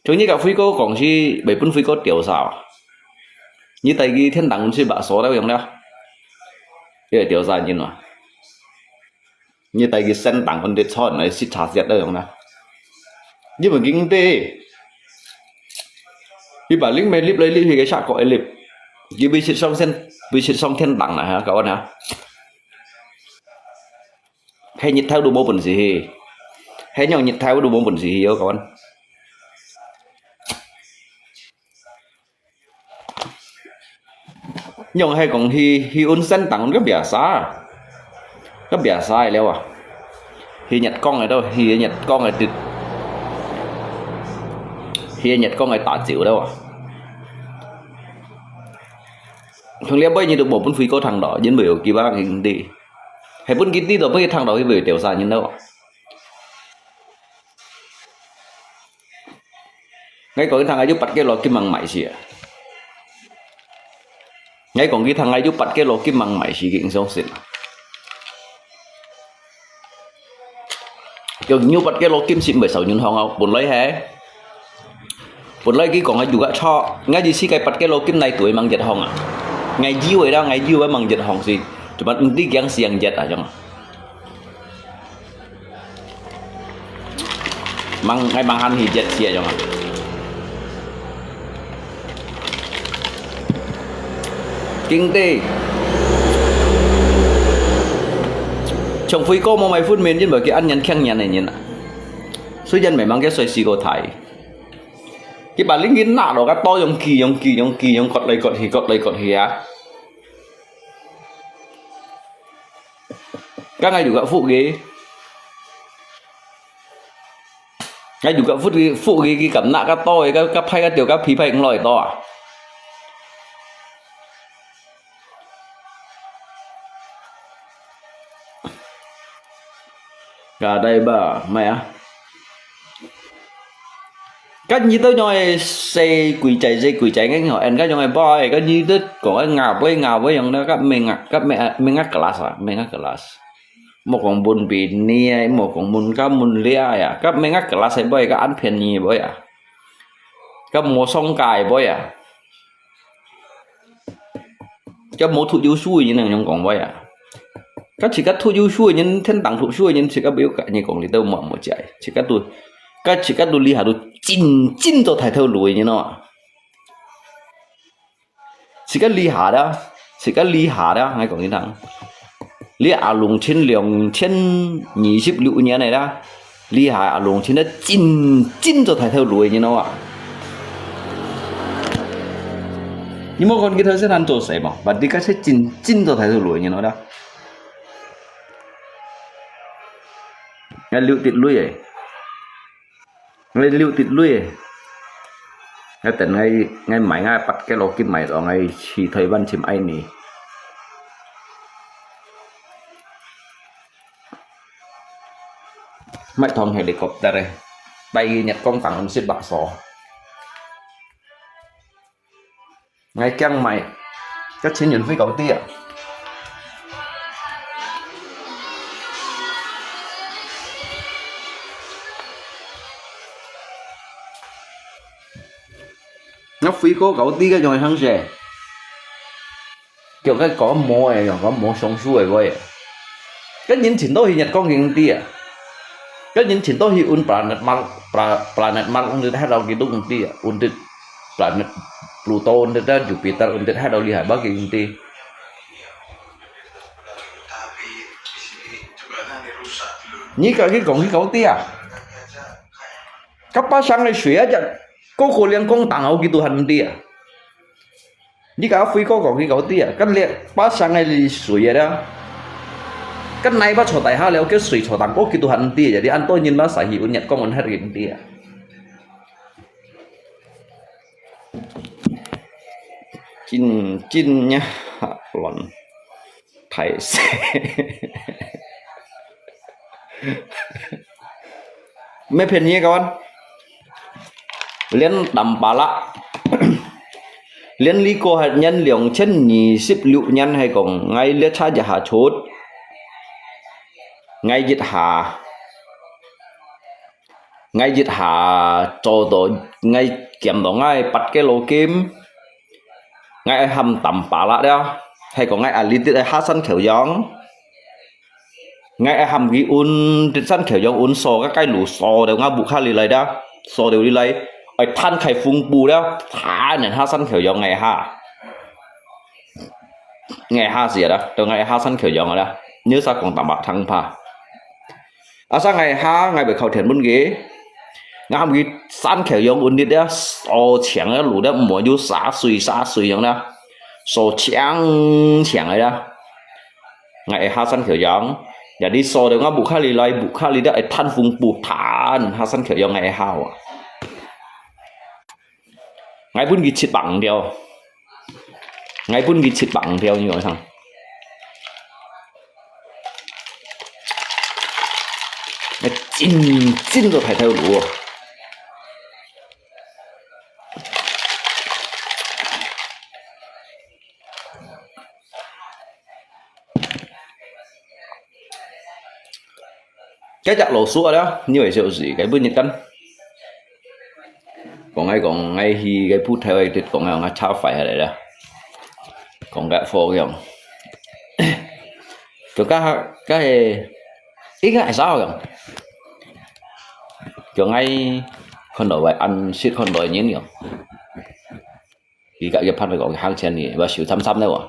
從你个輝哥講起，未分輝哥調查啊。你帶佢天堂食白素了樣了，這个調查人啊。 你帶佢聖堂分你穿來食茶食了樣啦。你毋經得，你把靈媒立來立去个下角一立，佢會食上天，會食上天堂啦哈，各位哈。係日頭都無本事去，係樣日頭都無本事去哦，各位。 用係講去去溫泉當个biasa，个biasa个了啊。去日光个都去日光个得，去日光个打酒了啊。從這尾你都無分飛過堂咯，因為有幾百兄弟。係分佢知道，分佢聽到，佢會丟下人咯。𠊎講佢聽，𠊎有八个老金吂賣死啊！𠊎講佢聽，𠊎有八个老金吂賣死，佢毋相信啊！有，有八个老金係毋會受影響啊，本來係。本來佢講个有个錯，𠊎意思个八个老金內底吂一項啊。𠊎以為啦，𠊎以為吂一項係，做麼毋知驚死人一啊，樣啊。吂，𠊎吂閒去一死啊，樣啊。經濟，像輝哥無買分面，因為佢恁樣強人个人啊。 雖然毋係吂个歲數過大，佢把零件拿落个刀用鋸，用鋸，用鋸，用割來割去，割來割去啊！該𠊎有个福氣，𠊎有个福氣，福氣佢敢拿个刀个，个，个派个掉个皮派五來刀啊！ Ka dai ba, mai ah. Kan nyi tau nyoi se kui chai, se kui chai ngeng ho, en ka nyoi boy, kan nyi tut ko nga boy, nga boy yang na ka menga, ka me, menga kelas ah, menga kelas. Mo kong bun bi ni ai, mo kong mun ka mun lia ya, ka menga kelas ai boy, ka an pian ni boy ah. Ka mo song kai boy ah. Ka無讀有書个人恁樣講話啊。Ka自家讀有書个人，天堂讀書个人，自家毋要甲你講，你都無無知。自家都，个自家都厲害到真，真做大頭路个人哦。自家厲害啦，自家厲害啦，𠊎講你聽。 你阿龍親兩千二十六年个啦，你還阿龍親个真，真做大頭路个人哦啊！你莫講佢頭先還做事嘛，but你个係真，真做大頭路个人哦啦。𠊎流滴淚个。 𠊎流滴淚。𠊎等𠊎，𠊎買𠊎八个老金買到，𠊎去台灣尋愛你。買趟helicopter个，帶去月光當食白素。 𠊎驚買，个錢運費高啲啊。𠊎飛過高啲个，用个行勢。叫佢講無个，用講無上手个話。个人尋到去月光个毋知啊。个人尋到去運planet Mars，pla-，planet Mars，運得係老幾多毋知啊，運得 planet Pluto，運得Jupiter，運得係老厲害，無幾毋知。你甲佢講去高啲啊？Ka pasang个水啊，只个个連講當好佢都還毋知啊。你甲飛哥講去高啲啊，个連pasang个水啊啦。个泥巴坐底下了，个水坐當高佢都還毋知啊，你恁多人嘛，使去運月光運忒佢毋知啊。 真，真呀，亂，大細。May便宜个kawan，連Tampalak，連呢個係年兩千二十六年係講，𠊎列車一下出，𠊎一下。 𠊎一下做到，𠊎兼到𠊎八个老金，𠊎愛喊Tampalak了，係講𠊎阿里dit愛下山橋樣，𠊎愛喊佢運，dit山橋樣運掃个街路掃到𠊎屋下里來了，掃到里來，愛攤開紅布了，攤人下山橋樣𠊎下。 𠊎下時啦，到𠊎下山橋樣啦，你啥講大白聽怕？啊，生𠊎下，𠊎會靠天分佢，𠊎喊佢山橋樣運力了，掃淨个路了，毋好有沙水沙水樣啦，掃淨淨个啦。𠊎下山橋樣，也你掃到𠊎屋下里來，屋下里了，會攤紅布攤，下山橋樣𠊎下啊。 𠊎分佢七百五條，𠊎分佢七百五條，你講上。該真，真个大頭鱸哦。 該隻老鼠啊了，你會笑死，該本日間。講𠊎講，𠊎去該鋪頭个，講𠊎講𠊎車壞下來了。講該貨樣，就該，該，應該係啥樣？就𠊎看到个，恁識看到个人樣。 佢个一拍來講行前呢，話手參參了哇。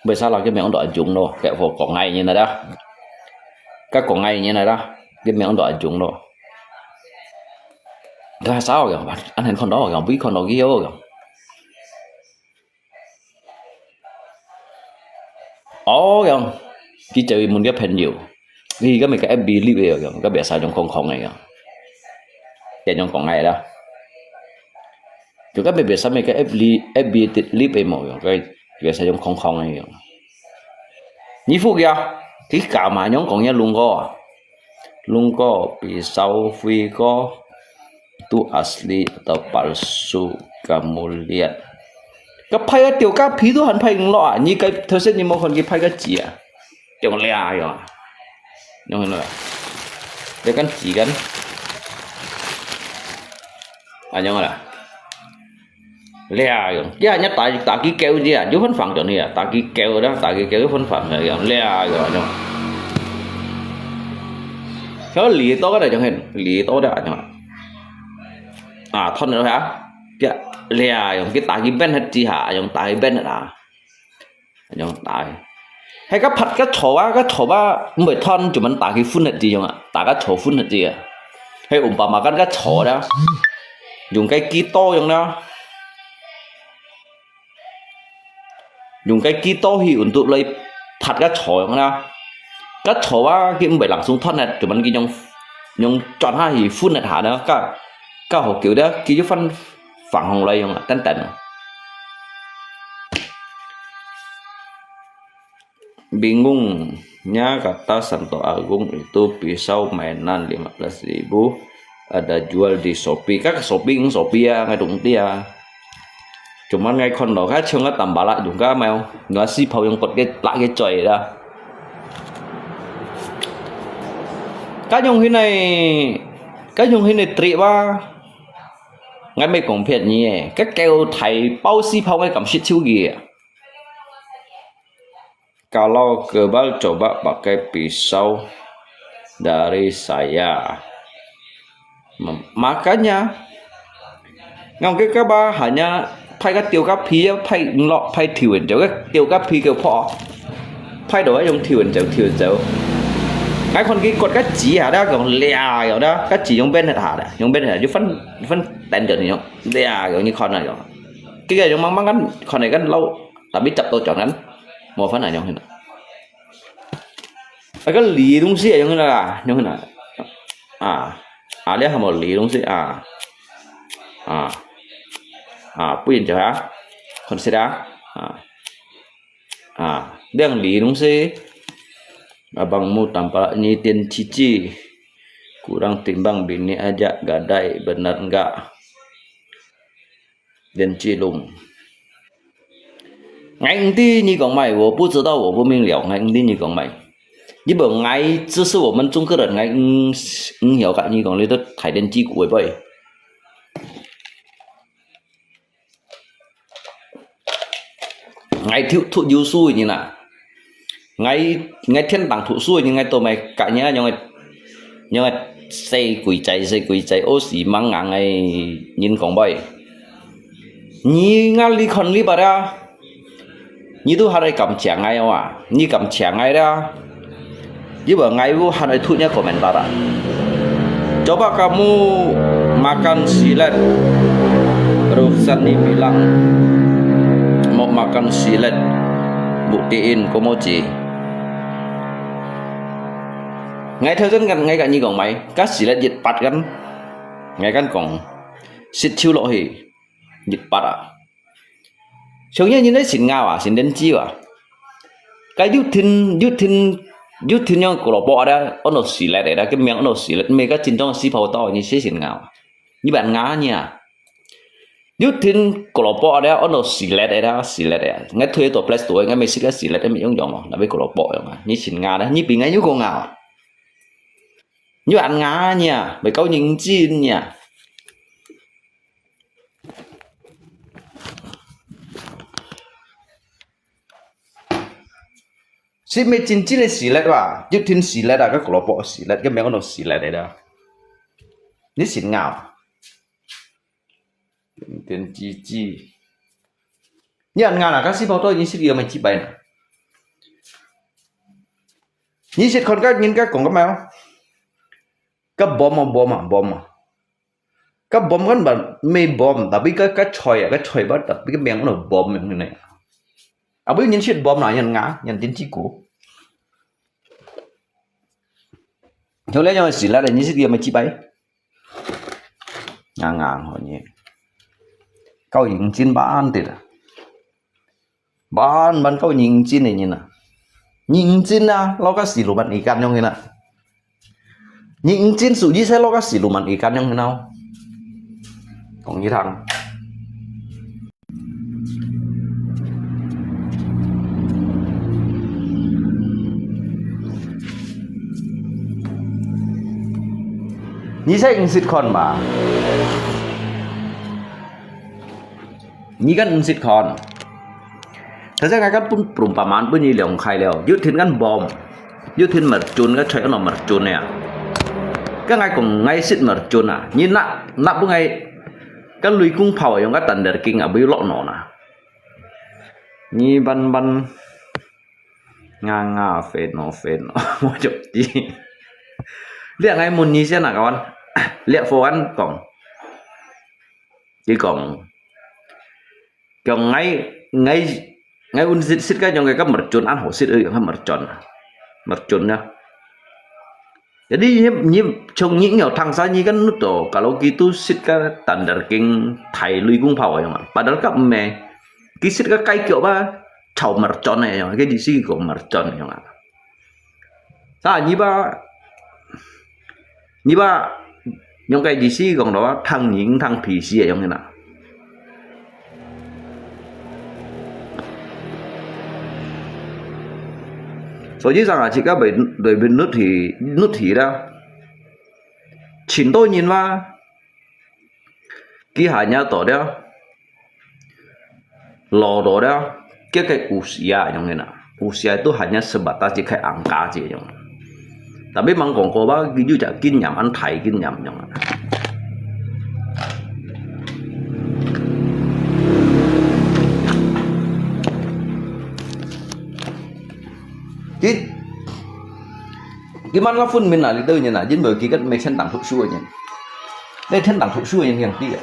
為啥啦？佢名到阿勇咯，該貨講𠊎人來啦，該講𠊎人來啦，佢名到阿勇咯。該啥个？恁難看到个，未看到佢个。哦，樣，佢就問个朋友，你个咩个F B live个樣，个咩啥種空空个樣，這種講𠊎啦。 就該邊邊上面个F B，F B live个無樣，該，該係用空空个樣。你服佢啊，佢幹嘛樣講嘢龍哥啊？龍哥比燒灰哥都asli atau palsu kamu lihat。該派个吊咖啡都還派毋落啊！你該頭先你無看佢派个紙啊？用掠个啊，用个，你看紙根，啊，用个啦。 掠个，呀，人家打，打佢狗子啊，有分房間去啊，打佢狗啦，打佢狗有分房間个，掠个，種。佢理多个種，理多个種。啊，吞落去啊，呀，掠个，佢打佢邊核之下，用打佢邊核啊。 用打个。係該拍該草啊，該草啊，毋會斷，就問打佢分核之用啊，打該草分核之啊。係umpama該草啦，用該幾多用啦，用該幾多去untuk來拍該草用啦。該草啊，佢毋會langsung斷核，就問佢用，用轉下去分核下呢，該，該好久的，佢就分 放紅來用啊，等等啊。Bingungnya kata Santo Agung itu pisau mainan lima belas ribu, ada jual di Shopee. Kak Shopee, Shopee啊，𠊎懂得啊。Cuman𠊎看到，佢像个tambala，用个咩，拿四炮用骨个拉个嘴啦。佢用佢个，佢用佢个trip啊。 𠊎乜講別人誒，該狗大包四炮𠊎敢食手佢啊。Kalau kebal coba pakai pisau dari saya. Makanya，𠊎个个吧，hanya派个吊咖啡，派毋落，派條人，就个吊咖啡个破，派到用條人走，條人走。𠊎看佢割个紙下，佢講掠个，佢紙用邊下下，用邊下，就分，分等等用。 掠个，你看啊，用。佢个用慢慢个，看个个老，tapi接到轉个，無分啊，用个。啊，該理東西啊，用个啦，用个啦。啊，啊，你還無理東西啊？啊，啊，不然就啊，看識啊，啊。 啊，兩理東西，abangmu tampaknya電視機，kurang timbang bini aja，gadai benar enggak？電視龍。𠊎毋知你講麼个，我不知道，我不明了，𠊎毋知你講麼个。因為𠊎只是我們中國人，𠊎毋，毋曉得你講你都大電視股會不會？ 𠊎讀，讀有書个人啊，𠊎，𠊎天堂讀書个人，𠊎都毋係甲你啊，樣个，樣个細鬼仔，細鬼仔，屙屎mang硬个人講話。你啊，你看你吧啦，你都還會感謝𠊎哦啊，你感謝𠊎啦。 Ibu ngai bu han ai thu nya komentar ah. Coba kamu makan silet, Rusani bilang, mau makan silet, buktiin ko mochi. Ngai thơ dân kan ngai kan nyi kong mai, ka silet yit pat kan, ngai kan kong sit chiu lo hi, yit pat ah. Sông nya nyi nai sin ngao ah, sin đến chi ah. Ka yu thin, yu thin 有聽用胡蘿蔔啊，安到silet个啦，个名安到silet，毋係个正宗个四寶刀，你食先咬，你毋咬呢啊？有聽胡蘿蔔啊，安到silet个啦，silet个啊，𠊎推到Play Store，𠊎毋係食个silet，毋係用用哦，那邊胡蘿蔔用啊，你先咬啦，你比𠊎有个咬，你毋咬呢啊？毋係夠認真呢啊？ 係毋係真正个silet哇？一定silet啊，个胡蘿蔔silet，个名講到silet个啦。你先咬。點點滴滴。你恁咬啦，該四寶刀已經食了無幾擺啦？你食看該人家講个咩哦？該bomb啊，bomb啊，bomb啊。 該bomb kan ba，毋係bomb，tapi該，該菜啊，該菜吧，tapi个名安到bomb樣呢。啊，毋係人食bomb啦，人咬，人點起股。像這樣个silet，你食了無幾擺？硬硬好呢。夠認真吧，安得啦。 Ban ban kau認真个人啊。認真啊，落个siluman ikan樣个啦。認真suji saya落个siluman ikan樣个啦。講你聽。你先試看吧。 你跟毋識看。頭先𠊎跟分perumpamaan分你兩開了，有聽跟bomb，有聽mercon，个菜安到mercon个啊。跟𠊎講𠊎識mercon啊，你拿拿分𠊎，跟雷公炮用个thunder king啊，毋要落腦啦。你慢慢 Nga nga feno feno，我就知。你係𠊎問你先啊，kawan。你係Foan講，佢講，講𠊎𠊎𠊎問識識个用个mercon，恁好識个用个mercon，mercon啊。 Jadi你你從你有聽晒，你kan nuto，kalau gitu識个thunder king大雷公炮个樣啊，padahal kan毋係，佢識个雞腳啊，炒mercon个樣，佢意思講mercon个樣啊。Sa你吧，你吧，用个意思講到啊，聽人聽屁事个樣个啦。 所以上啊，自家被被被nuti nuti啦，盡多人嘛，佢hanya到了，老到了，結个usia樣个啦，usia都hanya sebatas一个angka一樣。 Tapi mang講過吧，佢有隻經驗，恁大經驗樣啊。佢佢慢慢分明啊，你都人啊，因為佢个每天當讀書个人，每天當讀書个人樣啲啊。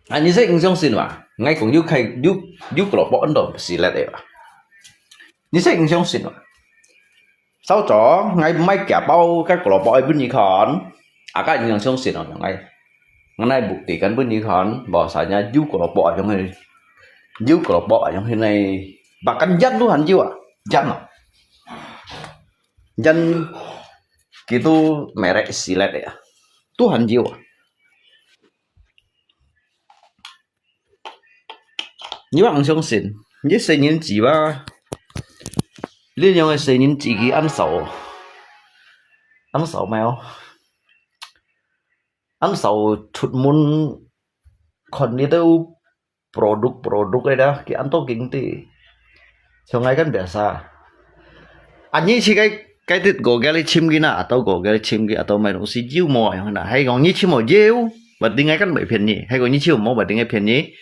啊，你識毋相信哇？𠊎講有開有有胡蘿蔔安到silet个哇？你識毋相信哇？ Sau cho，𠊎買幾包个胡蘿蔔分你看，啊，該你相信哦，𠊎，𠊎來buktikan分你看，bahwasanya有胡蘿蔔樣个，有胡蘿蔔樣个，bahkan yan都還有啊，yan啊，yan，佢都merek silet个啊，都還有啊。 你毋相信，你細人仔吧，你兩个細人仔佢恁少，恁少咩哦？恁少出門看你兜produk-produk个啦，佢恁多經濟，像𠊎kan biasa。 啊，你去該該啲Google尋佢啦，到Google尋佢，到買東西有無樣啦？係講你尋無有，berarti𠊎kan會騙你。係講你尋無，berarti𠊎騙你。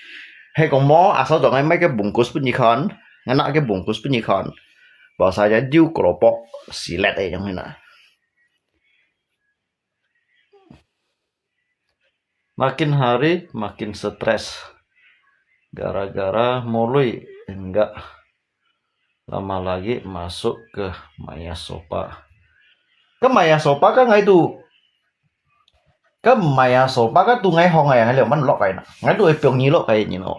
係講無，asal做𠊎買个bungkus分你看，𠊎拿个bungkus分你看，bahwasanya有胡蘿蔔silet个樣啦。Makin hari makin stres. Gara-gara molui, enggak lama lagi masuk ke Maya Sopa. Ke Maya Sopa ke ngai tu, ke Maya Sopa ke tu ngai hong ai, ngai liau man lok ai na. Ngai tu ai piong nyi lok ai nyi no.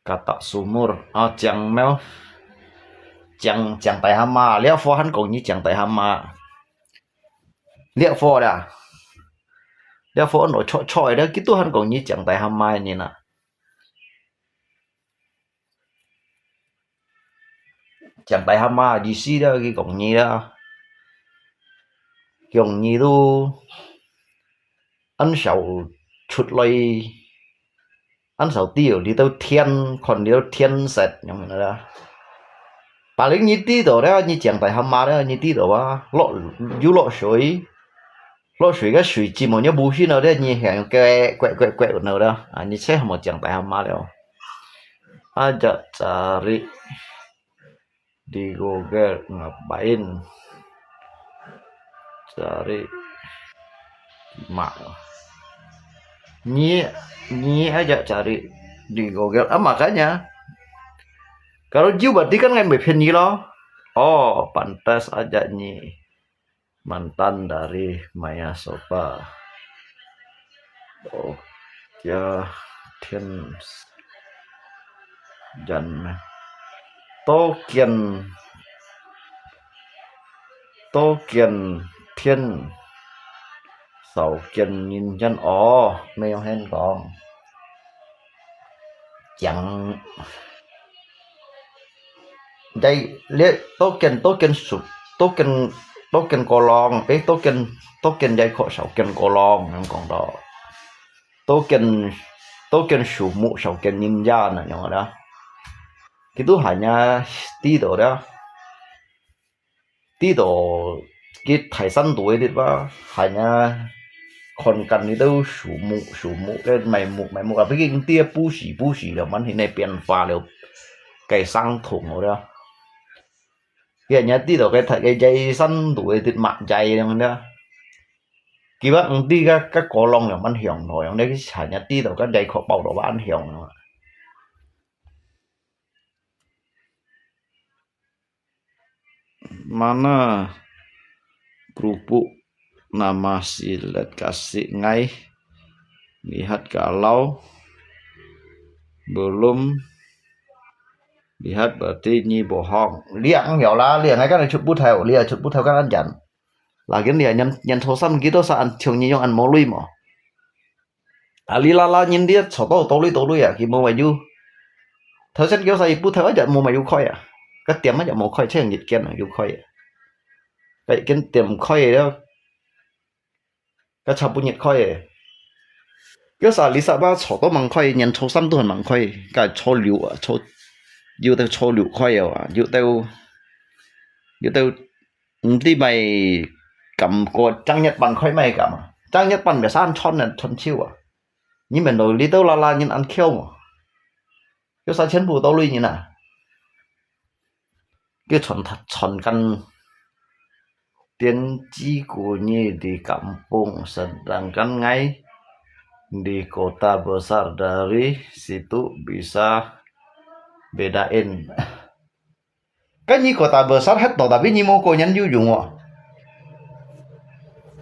Katak sumur. Oh, Chiang Meo. Chiang, Chiang Tai Hama. Liak pho han kong nyi Chiang Tai Hama. Liak pho lia. Liak pho no chok chok lia, kitu han kong nyi Chiang Tai Hama nyi na. Chiang Tai Hama,意思咧，佢講你啦，講你都恁少出來，恁少知哦，你都天，看你都天色，樣啦。Paling你知道咧，你Chiang Tai Hama咧，你知道啊，落，有落水，落水个水浸哦，你無去呢，你還用quẹt quẹt quẹt quẹt呢啦，啊，你這還無Chiang Tai Hama了。Ajak cari di Google ngapain? Cari mak. Nyi, nyi aja cari di Google. Ah, makanya. Kalau jiu berarti kan ngai mephen nyi lo. Oh, pantas aja nyi. Mantan dari Maya Sopa. Oh, ya, Tien Jan. Tô Kiên, Tô Kiên Tien. Sầu Kiên Nhìn Jan. Oh, mèo hen kong. Chiang. Dây, lê, Tô Kiên, Tô Kiên Sụp, Tô Kiên, Tô Kiên Cô Long, ê, Tô Kiên, Tô Kiên Dây Khổ Sầu Kiên Cô Long, nè, kong đó. Tô Kiên, Tô Kiên Sụp Mụ Sầu Kiên Nhìn Jan nè, nhớ đó. Cái tú hả nha, tí đó đó. Tí đó, cái thái săn tuổi đi ba, hả nha, còn cần đi đâu sụp mụ, sụp mụ, cái mày mụ, mày mụ, à, cái kia bù xì, bù xì là mắn thì này變化là cái sáng thùng rồi đó. Cái nhà tí đó cái thái, cái dây săn tuổi đi mặn dây rồi đó. Cái bác đi cái, cái Cô Long là mắn hiỏng rồi, đấy cái hả nha tí đó cái dây khó bao đó bán hiỏng rồi. Mana kerupuk nama silat kasih ngai? Lihat kalau belum lihat berarti nyi bohong. Lihat nggak lah, lihat ngai kan chụp bút thèo, lihat chụp bút thèo kan ăn chặn. Là cái này nhân, nhân số xăm ký đó sao ăn thường như ăn mô lui mà. À, lý la la nhìn đi, chó to, to lui, to lui à, kì mô mà yu. Thơ sen kéo xa y bút thơ á, mô mà yu khói à. Cái tiệm á, mô khói, chén nhiệt kiên à, yu khói à. Cái kiên tiệm khói đó. Cái chá bút nhiệt khói à. Kéo xa lý sa ba chó to măng khói, nhìn chó xăm tu hẳn măng khói. Cái chó liu à, chó, yu têu chó liu khói à, yu têu, yu têu 毋知咪感覺正月半開咩感啊？正月半个三餐啊，餐燒啊！你們到這兜啦啦人恁巧無？有啥全部到裡人啊？佢傳，傳緊，電子股你di kampung sedangkan ngai di kota besar dari situ bisa bedain. Kan你kota besar hết to, tapi你無個人有用哦。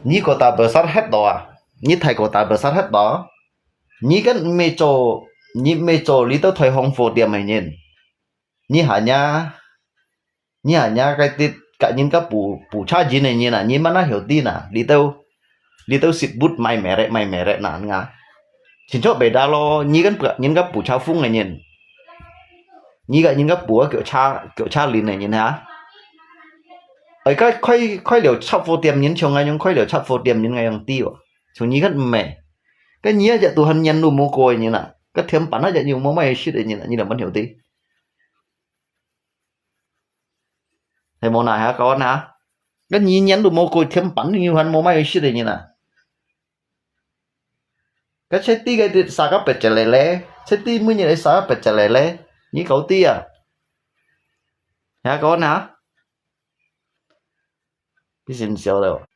你kota besar hết to啊，你大kota besar hết to。你kan毋係做，你毋係做這兜大行貨店个人。你hanya，你hanya該兜甲人家補，補差人个人啊，你mana曉得哪？這兜，這兜食物賣merek，賣merek哪啊？ 清楚beda咯，你跟人家補差風个人，你跟人家補啊，叫差，叫差人个人啊。哎，該開，開了雜貨店人，像恁樣開了雜貨店人恁樣知哦，像你看毋係？該你啊，只都還年路無過个人啊，該天板啊，只又無賣食个人啊，你兩分曉得。係無哪下講啊？該你年路無過，天板你又還無賣食个人啊？ 該切底个沙个pecel lele，切底每日个沙个pecel lele，你搞知啊？呀，講啊？你先笑了。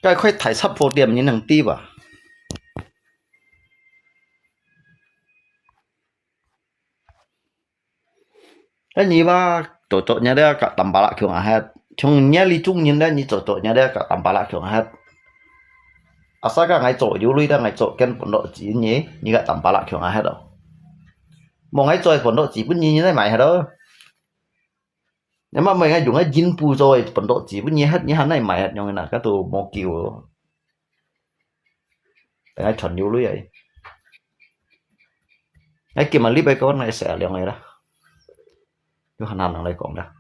該塊大雜貨店你能知吧？該你吧，做做你這个tambah lakong ahat，像你這種人呢，你做做你這个tambah lakong ahat。Asal ka ngai做有鐳，但ngai做跟本落子你，你个tambah lakong ahat咯。無ngai做本落子本你，你來買ahat咯。 你嘛毋愛用个銀布做个本落子，你還你還來買樣个啦，該都無救哦。等下傳流淚啊！哎，今日禮拜講來食兩个啦，有閒閒人來講啦。